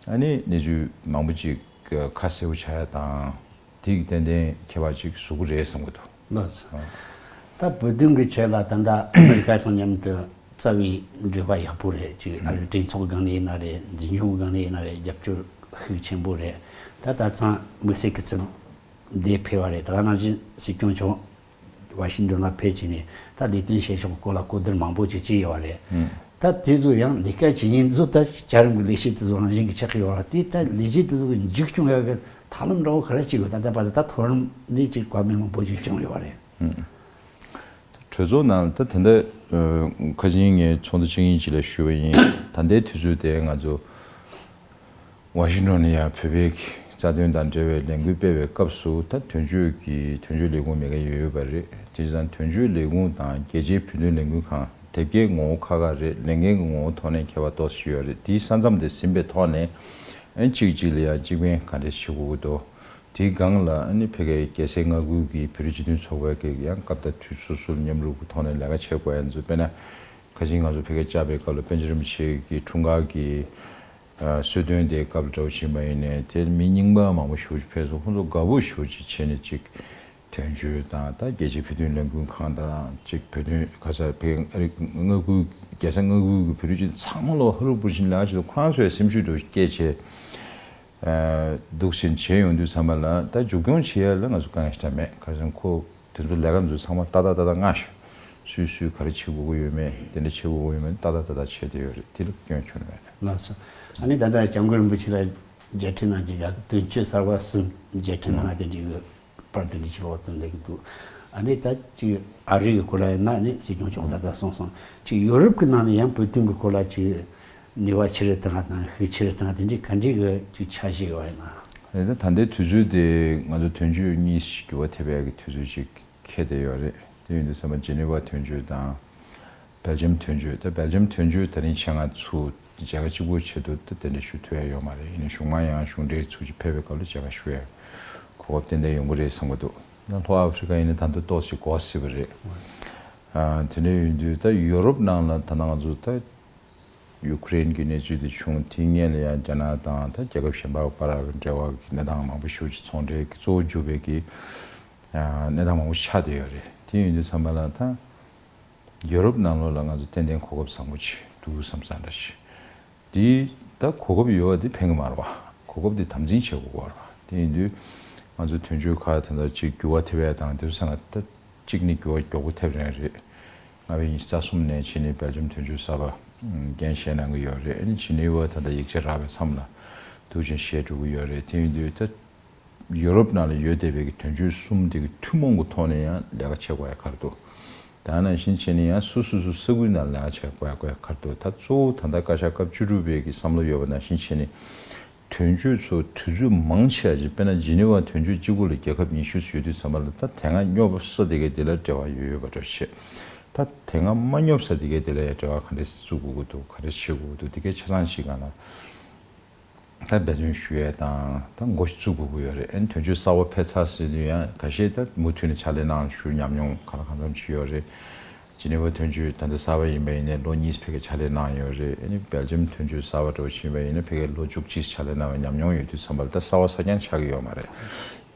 ཨ་ནི་གནས་ཚུལ་མང་པོ་ཅིག་ཁ་གསལ་པོ་ཆགས་ཡ་དང་། དེ་གི་ཏན་ཏན་ཁྱད་པར་ཅིག་བཟོ་གི་རེད་བསམ་གི་འདུག་ལགས་སོ། ད་བོད་དོན་གྱི་ཆེད་ལ་ད་ལྟ་ཨ་མི་རི་ཀ་དང་མཉམ་དུ་རྩ་བའི་འབྲེལ་བ་ཡག་པོ་རེད། ཅིག་ཨ་རི་གྲོས་ཚོགས་སྒང་ནས་ཡིན་ན་རེད། འཛིན་སྐྱོང་སྒང་ནས་ཡིན་ན་རེད། རྒྱབ་སྐྱོར་ཤུགས་ཆེན་པོ་རེད། ད་ད་ཚང་དམིགས་བསལ་གྱི་ཚུལ་འདི་ཕེབས་པ་རེད། ད་ག་ནང་བཞིན་སྲིད་སྐྱོང་མཆོག་ཝ་ཤིང་ཏོན་ལ་ཕེབས་བྱས་ནས་ད་ལས་དོན་བྱེད་ཕྱོགས་སྐོར་ལ་གོ་བསྡུར་མང་པོ་ཅིག་བྱས་ཡོད་པ་རེད། ད་དེ་ཚོ་ཡང་ལས་ཀ་བྱེད་མཁན་ཚོ་ད་བྱ་རིམ་གྱི་ལས་བྱེད་དེ་ཚོ་རང་བཞིན་གྱིས་ཆགས་ཀྱི་ཡོད་རེད། དེ་ད་ལས་བྱེད་དེ་ཚོ་གི་འཇིགས་སྐྱོང་ཡག་གི་ཐབས་ལམ་འདྲ་བོ་ག་རེ་བྱེད་དགོས། ད་ལྟ་བར་དུ་ད་མཐོ་རིམ་ནས་ཅིག་བཀའ་མོལ་མང་པོ་ཅིག་བྱུང་ཡོད་རེད། ཨང་། གྲོས་ཚོགས་ནང་ད་དེ་འདྲ་ཁ་ཅིག་ངས་ཚོགས་འདུ་གཅིག་གཉིས་ཅིག་ལ་ཞུས་པ་ཡིན། ད་ལྟའི་དུས་ཚོད་དེ་ང་ཚོ་ཝ་ཤིང་ཊོན་ནས་ཡར་བོད་པའི་རྩ་དོན་དང་འབྲེལ་བའི་ལས་འགུལ་སྤེལ་བའི་སྐབས་སུ། ད་དོན་གཅོད་ཀྱི་དོན་གཅོད་ལས་ཁུངས་མེད་མཁན་ཡོད་ཡོད་པ་རེད། དེ་བྱས་ཙང་དོན་གཅོད་ལས་ཁུངས་དང་རྒྱལ་སྤྱིའི་བོད་དོན་ལས་འགུལ་ཁང་། དེབ་སྐྱེལ་ངོ་བོ་ཁག་ཁག་རེད། ལས་འགན་གྱི་ངོ་བོ་ཐོག་ནས་ཁྱད་པར་ཏོག་ཙམ་ཡོད་རེད། དེའི་ས་མཚམས་དེ་ཟིན་པའི་ཐོག་ནས་ཨ་ནི་གཅིག་གཅིག་ལ་ཡང་གཅིག་ཕན་ག་འདྲས་བྱེད་དགོས་ཀྱི་འདུག་དེའི་སྒང་ལ་ཨ་ནི་ཕ་གིའི་རྒྱལ་སའི་མངའ་ཁུལ་གྱི་བོད་རིགས་སྤྱི་མཐུན་ཚོགས་པ་གིས་ཡང་སྐབས་དང་དུས་སོ་སོར་མཉམ་རུབ་ཀྱི་ཐོག་ནས་ལས་ཀ་བྱེད་དགོས་ཡ་ཚོ། དཔེར་ན་ཁ་ཅིག་ང་ཚོ་ཕ་གིར་བཅར་བའི་སྐབས་ལ་པཎ་ཆེན་རིན་པོ་ཆེ་གི་འཁྲུངས་སྐར་གྱི་ཨ་གསོལ་སྟོན་དེའི་སྐབས་ལ་འདྲ་བོ་ཕྱིན་པ་ཡིན་ནའི། དེར་མི་རྙིང་པ་མང་པོ་ཞེ་པོ་ཅིག་ཕེབས་སོང་། ཁོང་ཚོ་དགའ་པོ་ཞེ་པོ་ཅིག་བྱས་ནས་ཅིག་དོན་གཅོད་དང་ད་རྒྱལ་སྤྱིའི་བོད་དོན་ལས་འགུལ་ཁང་དང་ཅིག་བོད་དོན་ག་ས་བོད་ཨ་རི་མངའ་ཁུལ་རྒྱལ་ས་མངའ་ཁུལ་གྱི་བོད་རིགས་ཚང་མ་ལོ་ཧུར་པོ་བྱས་ནས་ལས་ཀ་བྱེད་དུས། ཁོ་རང་ཚོའི་སེམས་ཤུགས་འདྲ་བོ་སྐྱེད་བྱས་འདུག་ཟིན་བྱས་ཡོང་དུས་ཙམ་པ་ལ། ད་མཇུག་སྐྱོང་བྱེད་ཡ་ལ་ང་ཚོ་དཀའ་ངལ་ཞེ་དྲག་མེད། ག་རེ་ཟེར་ན་ཁོ་དེ་ཚོ་ལས་ཀ་ཚོ་ཚང་མ་ཏག་ཏག་ཏག་ཏག་མངགས་ཤག་སུས་སུས་ག་རེ་བྱེད་དགོས་ཀྱི་ཡོད་མེད། དེ་འདྲ་བྱེད་དགོས་ཀྱི་ཡོད་མེད་ཏག་ཏག་ཏག་ཏག་བྱས་བསྡད་ཡོད་རེད། དེ་ལ་སྐྱོན་བྱུང་མེད། ལགས་སོ། ཨ་ནི་ད་ལྟ་སྐྱབས་མགོན་རིན་པོ་ཆེ་ལ་མཇལ་འཕྲད་གནང་རྒྱུ་ཡག་དོན་གཅོད་གསར་པ་གསུམ་མཇལ་འཕྲད་གནང་བ་དེ་འདྲའི་པར་དེ་འདྲ་ཞིག་འོག་ཏུ་འདེགས་འདུག་ཨ་ནི་ད་ཅིག་ཨ་རི་གི་སྐོར་ལ་ཡིན་ན་ནི་ཅིག་ཡོངས་ཁྱབ་ད་ལྟ་གསུངས་སོང་། ཅིག་ཡོ་རོབ་ཀྱི་ནང་ནས་ཡང་བོད་དོན་གྱི་སྐོར་ལ་ཅིག་ནུས་པ་ཆེ་རུ་བཏང་བ་དང་ཤུགས་ཆེ་རུ་བཏང་བ་དེ་འདྲའི་ག་འདྲའི་གི་ཅིག་འཆར་གཞི་ཡོད་པ་ཡིན་ན། ཨ་ནི་ད་ད་ལྟའི་དུས་ཚོད་དེ་ང་ཚོ་དོན་གཅོད་གཉིས་འགྱུར་བ་ཐེབས་ཡག་གི་དུས་ཚོད་ཅིག་འཁེལ་བསྡད་ཡོད་རེད། དེ་ཡིན་དུས་ཙམ་པ་ཇི་ནི་ཝ་དོན་གཅོད་དང་། སྦེལ་ཇམ་དོན་གཅོད། ད་སྦེལ་ཇམ་དོན་གཅོད་དེ་རིང་ཆེད་མངགས་ཚུར་མཇལ་ཁ་གཅིག་པོ་ཆེད་དུ་ད་དེ་འདྲ་ཞུ་ཐུབ་ཡ་ཡོད་མ་རེད། ཡིན་ནའི་གཞུང་མང་ཡང་གཞུང་འབྲེལ་ཚུལ་གྱིས་ཕེབས་པའི་སྐབས་ལ་མཇལ་ཁ་ཞུ་ཡ་གོ་སྐབས་ཏན་ཏན་ཡོང་གི་རེད་བསམ་གྱི་འདུག་ད་ལྷོ་ཨ་ཧྥི་རི་ཀ་ཡིན་ན་ད་དུང་ཏོག་ཙམ་འགོར་སྲིད་པ་རེད། ཨ། དེ་འདྲ་ཡིན་དུས་ད་ཡོ་རོབ་ནང་ལ་ད་ལྟ་ང་ཚོ་ད་ཡུ་ཀེ་རེན་གྱི་གནས་ཚུལ་དེ་བྱུང་། དེའི་སྔོན་ལ་ཡང་རྒྱ་ནག་དང་ད་རྒྱལ་ཁབ་གཞན་པ་བར་གྱི་འབྲེལ་བ་གི་གནས་སྟངས་མང་པོ་ཞེ་པོ་ཅིག་ཚོང་འབྲེལ་གྱི་གཙོ་བོ་གྱུར་པའི་གི་ཨ་གནས་སྟངས་མང་པོ་ཆགས་བསྡད་ཡོད་རེད། དེ་ཡིན་དུས་ཙམ་པ་ལ་ད་ཡོ་རོབ་ནང་ལོགས་ལ་ང་ཚོ་ཏན་ཏན་གོ་སྐབས་བཟང་པོ་ཅིག་འདུག་བསམ་བསམ་འདྲ་ཞིག་དེ་ད་གོ་སྐབས་ཡོད་པ་དེ་ཕན་གྱི་མ་རེད་པ། གོ་སྐབས་དེ་དམ་འཛིན་བྱེད་དགོས་པ་རེད་པ། དེ་ཡིན་དུས་ང་ཚོ་དོན་གཅོད་ཁག་དེ་འདྲ་ཅིག་འགྱུར་བ་ཐེབས་ཡ་དང་དེ་ཚོ་ཚང་མ་ད་གཅིག་ནི་འགྱུར་བ་མགྱོགས་པོ་ཐེབས་རན་རེད། ལྔ་པའི་ཉི་ཤུ་རྩ་གསུམ་ནས་ཕྱིན་ནས་སྦེལ་ཇམ་དོན་གཅོད་གསར་པ་འགན་བཞེས་གནང་གི་ཡོད་རེད། ཨ་ནི་ཇི་ནི་ཝ་ད་ལྟ་ཡིག་ཆ་རག་པའི་མཚམས་ལ་འདུག་ཅིང་བཞེས་འགྲོ་གི་ཡོད་རེད། དེ་ཡིན་དུས་ད་ཡོ་རོབ་ནང་ལ་ཡོད་བསྡད་པའི་གི་དོན་གཅོད་གསུམ་དེ་གི་ཐུན་མོང་གི་ཐོག་ནས་ཡང་ལས་ཀ་བྱེད་དགོས་ཡ་ག་རེ་འདུག་ད་ནང་བཞིན་བྱས་ནས་ཡང་སོ་སོ་སོ་ས་ཁུལ་ནང་ལས་ཀ་བྱེད་དགོས་ཡ་ག་རེ་འདུག་ད་གཙོ་བོ་ད་ལྟ་བཀའ་ཤག་སྐབས་བཅུ་དྲུག་པའི་གི་བསམ་བློ་ཡོད་པ་ནང་བཞིན་བྱས་ནས། དོན་གཅོད་ཚོ་དུས་ཚོད་མང་ཆེ་བ་ཅིག་དཔེར་ན་ཇི་ནི་ཝ་དོན་གཅོད་གཅིག་པོ་ལ་རྒྱལ་ཁབ་ཉི་ཤུ་ཙམ་ཡོད་དུས་ཙམ་པ་ལ། ད་དེ་སྔ་སྙོབ་ས་དེ་གའི་དེ་ལ་འབྲེལ་བ་ཡོད་ཡོད་པ་འདྲ་བྱེད། ད་དེ་སྔ་མ་སྙོབ་ས་དེ་གའི་དེ་ལ་ཡང་འབྲེལ་བ་ག་འདྲས་བཙུགས་དགོས་ཀྱི་འདུག་ག་རེ་བྱེད་དགོས་ཀྱི་འདུག་དེ་གའི་ཆ་ཚང་ཞིག་སྒང་ལ་ད་འབད་བརྩོན་ཞུ་ཡས་དང་ད་འགོ་བཙུགས་དགོས་ཀྱི་ཡོད་རེད། ཨ་ནི་དོན་གཅོད་གསར་པ་ཕེབས་ཚར་ཟིན་དུས་ཡང་ཁ་ཤས་ད་མུ་མཐུད་ནས་ཕྱག་ལས་གནང་ཞུ་ཉམས་མྱོང་གང་ལ་གང་འཚམ་ཅིག་ཡོད་རེད། ཇི་ནི་ཝ་དོན་གཅོད་ད་ལྟ་གསར་པ་ཡིན་པ་ཡིན་ནའི་ལོ་གཉིས་ཕ་གིར་ཕྱག་ལས་གནང་ཡོད་རེད། ཨ་ནི་སྦེལ་ཇམ་དོན་གཅོད་གསར་པ་འདྲ་བོ་ཕྱིན་པ་ཡིན་ན་ཕ་གིར་ལོ་བཅུ་གཅིག་ཕྱག་ལས་གནང་བའི་ཉམས་མྱོང་ཡོད་དུས་ཙམ་པ་ལ་ད་གསར་པ་གསར་རྐྱང་ཆགས་ཀྱི་ཡོད་མ་རེད།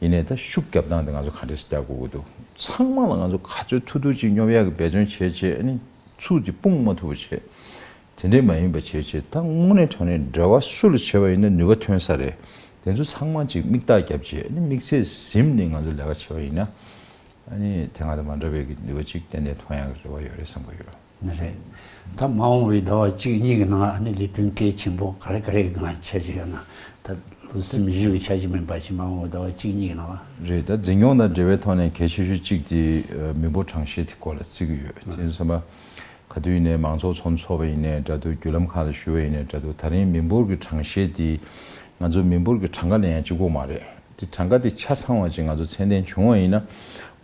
ཡིན་ནའི་ད་ཤུགས་རྒྱབ་སྟངས་དེ་ང་ཚོ་ག་འདྲས་སེ་རྒྱག་དགོས་ཀྱི་འདུག་ཚང་མ་ལ་ང་ཚོ་ག་ཚོད་ཐུབ་ཐུབ་ཅིག་སྙོབ་ཡག་གི་འབད་བརྩོན་བྱས་བྱས། ཨ་ནི་ཚུར་དེ་སྤུངས་མ་ཐུབ་པ་བྱས། དེ་འདྲས་མ་ཡིན་པ་བྱས་བྱས། ད་དངོས་གནས་དྲང་གནས་འབྲེལ་བ་སུ་ལ་བྱས་པ་ཡིན་ན་ནུས་པ་ཐོན་ས་རེད། དེ་ཚོ་ཚང་མ་ཅིག་མིག་རྟགས་བརྒྱབ་བྱས། ཨ་ནི་དམིགས་ཚད་ཟིན་ནས་ང་ཚོ་ལས་ཀ་བྱས་པ་ཡིན་ན། ཨ་ནི་དེ་སྔ་དང་མ་འདྲ་བའི་གི་ནུས་པ་ཅིག་ཏན་ཏན་ཐོན་ཡག་གི་རེ་བ་ཡོད་རེད་བསམ་གྱི་ཡོད། ནི་རེད། ད་མ་འོངས་པའི་ཟླ་བ་གཅིག་གཉིས་ཀྱི་ནང་ཨ་ནི་ལས་དོན་གལ་ཆེན་པོ་ག་རེ་ག་རེ་གི་ང་བྱེད་ཀྱི་ཡོད་ན། ད་ལོ་གསུམ་བཞི་གི་འཆར་གཞི་མིན་པ་ཞིག་མ་འོངས་པའི་ཟླ་བ་གཅིག་གཉིས་ཀྱི་ནང་ལ། རེད། ད་འཛིན་སྐྱོང་དང་འབྲེལ་བའི་ཐོག་ནས་གལ་ཆེ་ཤོས་གཅིག་དེ་མི་འབོར་གྲངས་བཤེར་དེ་སྐོར་ལ་བརྩི་གི་ཡོད། དེ་ཚོ་ཚང་མ་ག་དུས་ཡིན་ནའི་མང་ཚོགས་ཚོགས་འདུ་ཚོགས་པ་ཡིན་ནའི་འདྲ་འདུག་བརྒྱུད་ལམ་ཁག་ལ་ཞུ་བ་ཡིན་ནའི་འདྲ་འདུག་ད་རིང་མི་འབོར་གྱི་གྲངས་བཤེར་དེ་ང་ཚོ་མི་འབོར་གྱི་གྲངས་ཀ་ལ་ཡང་གཅིག་པོ་མ་རེད། དེ་གྲངས་ཀ་དེ་ཆ་ཚང་བ་ཅིག་ང་ཚོ་ཚད་ལྡན་བྱུང་བ་ཡིན་ན།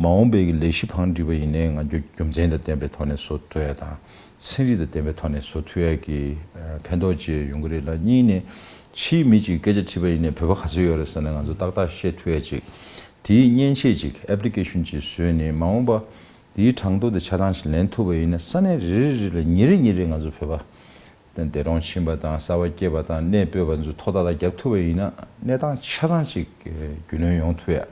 མ་འོངས་པའི་གི་ལས་གཞི་བང་སྒྲིག་པ་ཡིན་ནའི་ང་ཚོ་རྒྱུ་མཚན་དང་ལྡན་པའི་ཐོག་ནས་བཟོ་ཐུབ་ཡ་དང་། ཚན་རིག་དང་ལྡན་པའི་ཐོག་ནས་བཟོ་ཐུབ་ཡ་གི་ཕན་ཐོགས་ཅིག་ཡོང་གི་རེད་ལ། གཉིས་ནས་ཕྱིའི་མི་ཅིག་སྐད་ཆ་དྲིས་པ་ཡིན་ནའི་བོད་པ་ག་ཚོད་ཡོད་རེད་ཟེར་ནས་ང་ཚོ་ཏག་ཏག་ཤེས་ཐུབ་ཡ་ཅིག་དེའི་མཉེན་ཆས་ཅིག་application་ཅིག་བཟོས་ནས། མ་འོངས་པ་དེའི་གྲངས་ཐོ་དེ་ཆ་ཚང་ཞིག་ལེན་ཐུབ་པ་ཡིན་ན། ས་གནས་རེ་རེ་རེ་ལ་ཉིན་རེ་ཉིན་རེ་ང་ཚོ་བོད་པ་དང་འདས་གྲོངས་ཕྱིན་པ་དང་གསར་པ་སྐྱེས་པ་དང་གནས་སྤོས་པ་ཚོ་ཐོ་ཏག་ཏག་བརྒྱབ་ཐུབ་པ་ཡིན་ན། གནས་སྟངས་ཆ་ཚང་ཅིག་རྒྱུས་ལོན་ཡོང་ཐུབ་ཡ།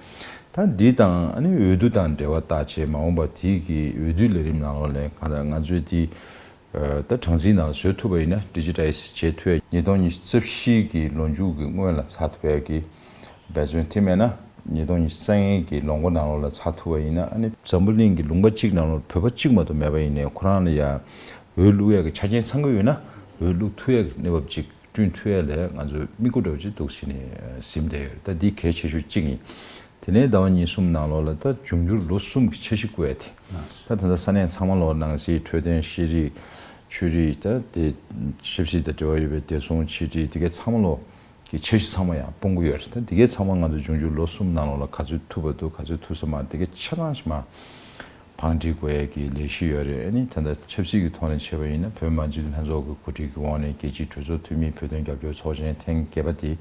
ད་འདི་དང་ཨ་ནི་འོས་བསྡུ་དང་འབྲེལ་བ་བཏགས་བྱས། མ་འོངས་པ་དེའི་གི་འོས་བསྡུའི་ལས་རིམ་ནང་ལོགས་ལ་གང་ལྟར་ང་ཚོས་དེ་ད་གྲངས་འཛིན་ནང་བཟོ་ཐུབ་པ་ཡིན་ན། ཌི་ཇི་ཊའི་ཛི་བྱེད་ཐུབ་ཡ། ཉིས་སྟོང་ཉི་ཤུ་རྩ་བཞི་གི་ལོ་མཇུག་གི་སྔོན་ལ་ཚར་ཐུབ་ཡ་གི་འབད་བརྩོན། དེ་མེད་ན་ཉིས་སྟོང་ཉི་ཤུ་རྩ་ལྔའི་གི་ལོ་མགོ་ནང་ལོགས་ལ་ཚར་ཐུབ་པ་ཡིན་ན། ཨ་ནི་འཛམ་བུ་གླིང་གི་ལུང་པ་གཅིག་ནང་ལོགས་བོད་པ་གཅིག་མ་གཏོགས་མེད་པ་ཡིན་ནའི་ཁོ་རང་ལ་ཡ་ འོས་བླུག་ཡག་གི་ཆ་རྐྱེན་ཚང་གི་ཡོད་ན་འོས་བླུག་ཐུབ་ཡག་གི་གནས་བབ་ཅིག་བསྐྲུན་ཐུབ་ཡག་ལ་ང་ཚོས་དམིགས་སྒོ་འདྲ་བོ་ཅིག་འདུག་བྱས་ནས་ཟིན་བསྡད་ཡོད་རེད། ད་འདི་གལ་ཆེ་ཤོས་གཅིག་ཡིན། དེ་ནས་ཟླ་བ་གཉིས་གསུམ་ནང་ལོགས་ལ་ད་འབྱུང་འགྱུར་ལོ་གསུམ་གྱི་འཆར་གཞི་བཀོད་ཡག་དེ། ད་ད་ལྟ་ས་གནས་ཚང་མ་ལོགས་ནང་སྲིད། འཕྲོད་བསྟེན་ཤེས་རིག་ཆོས་རིག་ད་དེ་ཆབ་སྲིད་དང་འབྲེལ་བ་ཡོད་པའི་བདེ་སྲུང་ཕྱི་དྲིལ་དེ་གའི་ཚང་མ་ལོགས་ཀྱི་འཆར་གཞི་ཚང་མ་ཡང་སྤུངས་ཀྱི་ཡོད་རེད། ད་དེ་གའི་ཚང་མ་ང་ཚོ་འབྱུང་འགྱུར་ལོ་གསུམ་ནང་ལོགས་ལ་ག་ཚོད་ཐུབ་པ་འདུག་ག་ཚོད་ཐུབ་ས་མ་རེད། དེ་གའི་ཆ་ཚང་ཞིག་མ་བང་སྒྲིག་དགོས་ཡག་གི་ལས་གཞི་ཡོད་རེད། ཨ་ནི་ད་ལྟ་ཆབ་སྲིད་ཀྱི་ཐོག་ནས་བྱས་པ་ཡིན་ན་བོད་མི་མང་སྤྱི་འཐུས་ལྷན་ཚོགས་ཀྱི་གོ་སྒྲིག་གི་འོག་ནས་རྒྱལ་སྤྱིའི་གྲོས་ཚོགས་འཐུས་མིའི་བོད་དོན་རྒྱབ་སྐྱོར་ཚོགས་ཆེན་ཐེངས་བརྒྱད་པ་དེ་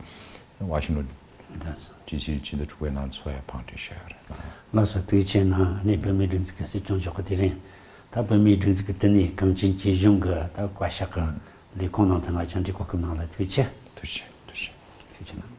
ཝ་ཤིང་ཊོན་ལྡི་སི་ཕྱི་ཟླ་དྲུག་པའི་ནང་འཚོགས་ཡག་བང་སྒྲིག་བྱས་ཡོད་རེད། ལགས་སོ། ཐུགས་རྗེ་ཆེ་གནང་། ཨ་ནི་བོད་མིའི་སྒྲིག་འཛུགས་ཀྱི་སྲིད་སྐྱོང་མཆོག་གི་དེ་རིང་ད་བོད་མིའི་སྒྲིག་འཛུགས་ཀྱི་དེ་ནས་གངས་ཅན་སྐྱིད་གཤོངས་ཀྱི་ད་བཀའ་ཤག་གི་ལས་ཁུངས་ནང་དུ་ང་བཅར་འདྲི་གོ་སྐབས་གནང་ལ་ཐུགས་རྗེ་ཆེ། ཐུགས་རྗེ་ཆེ། ཐུགས་རྗེ་ཆེ། ཐུགས་རྗེ་ཆེ་གནང་།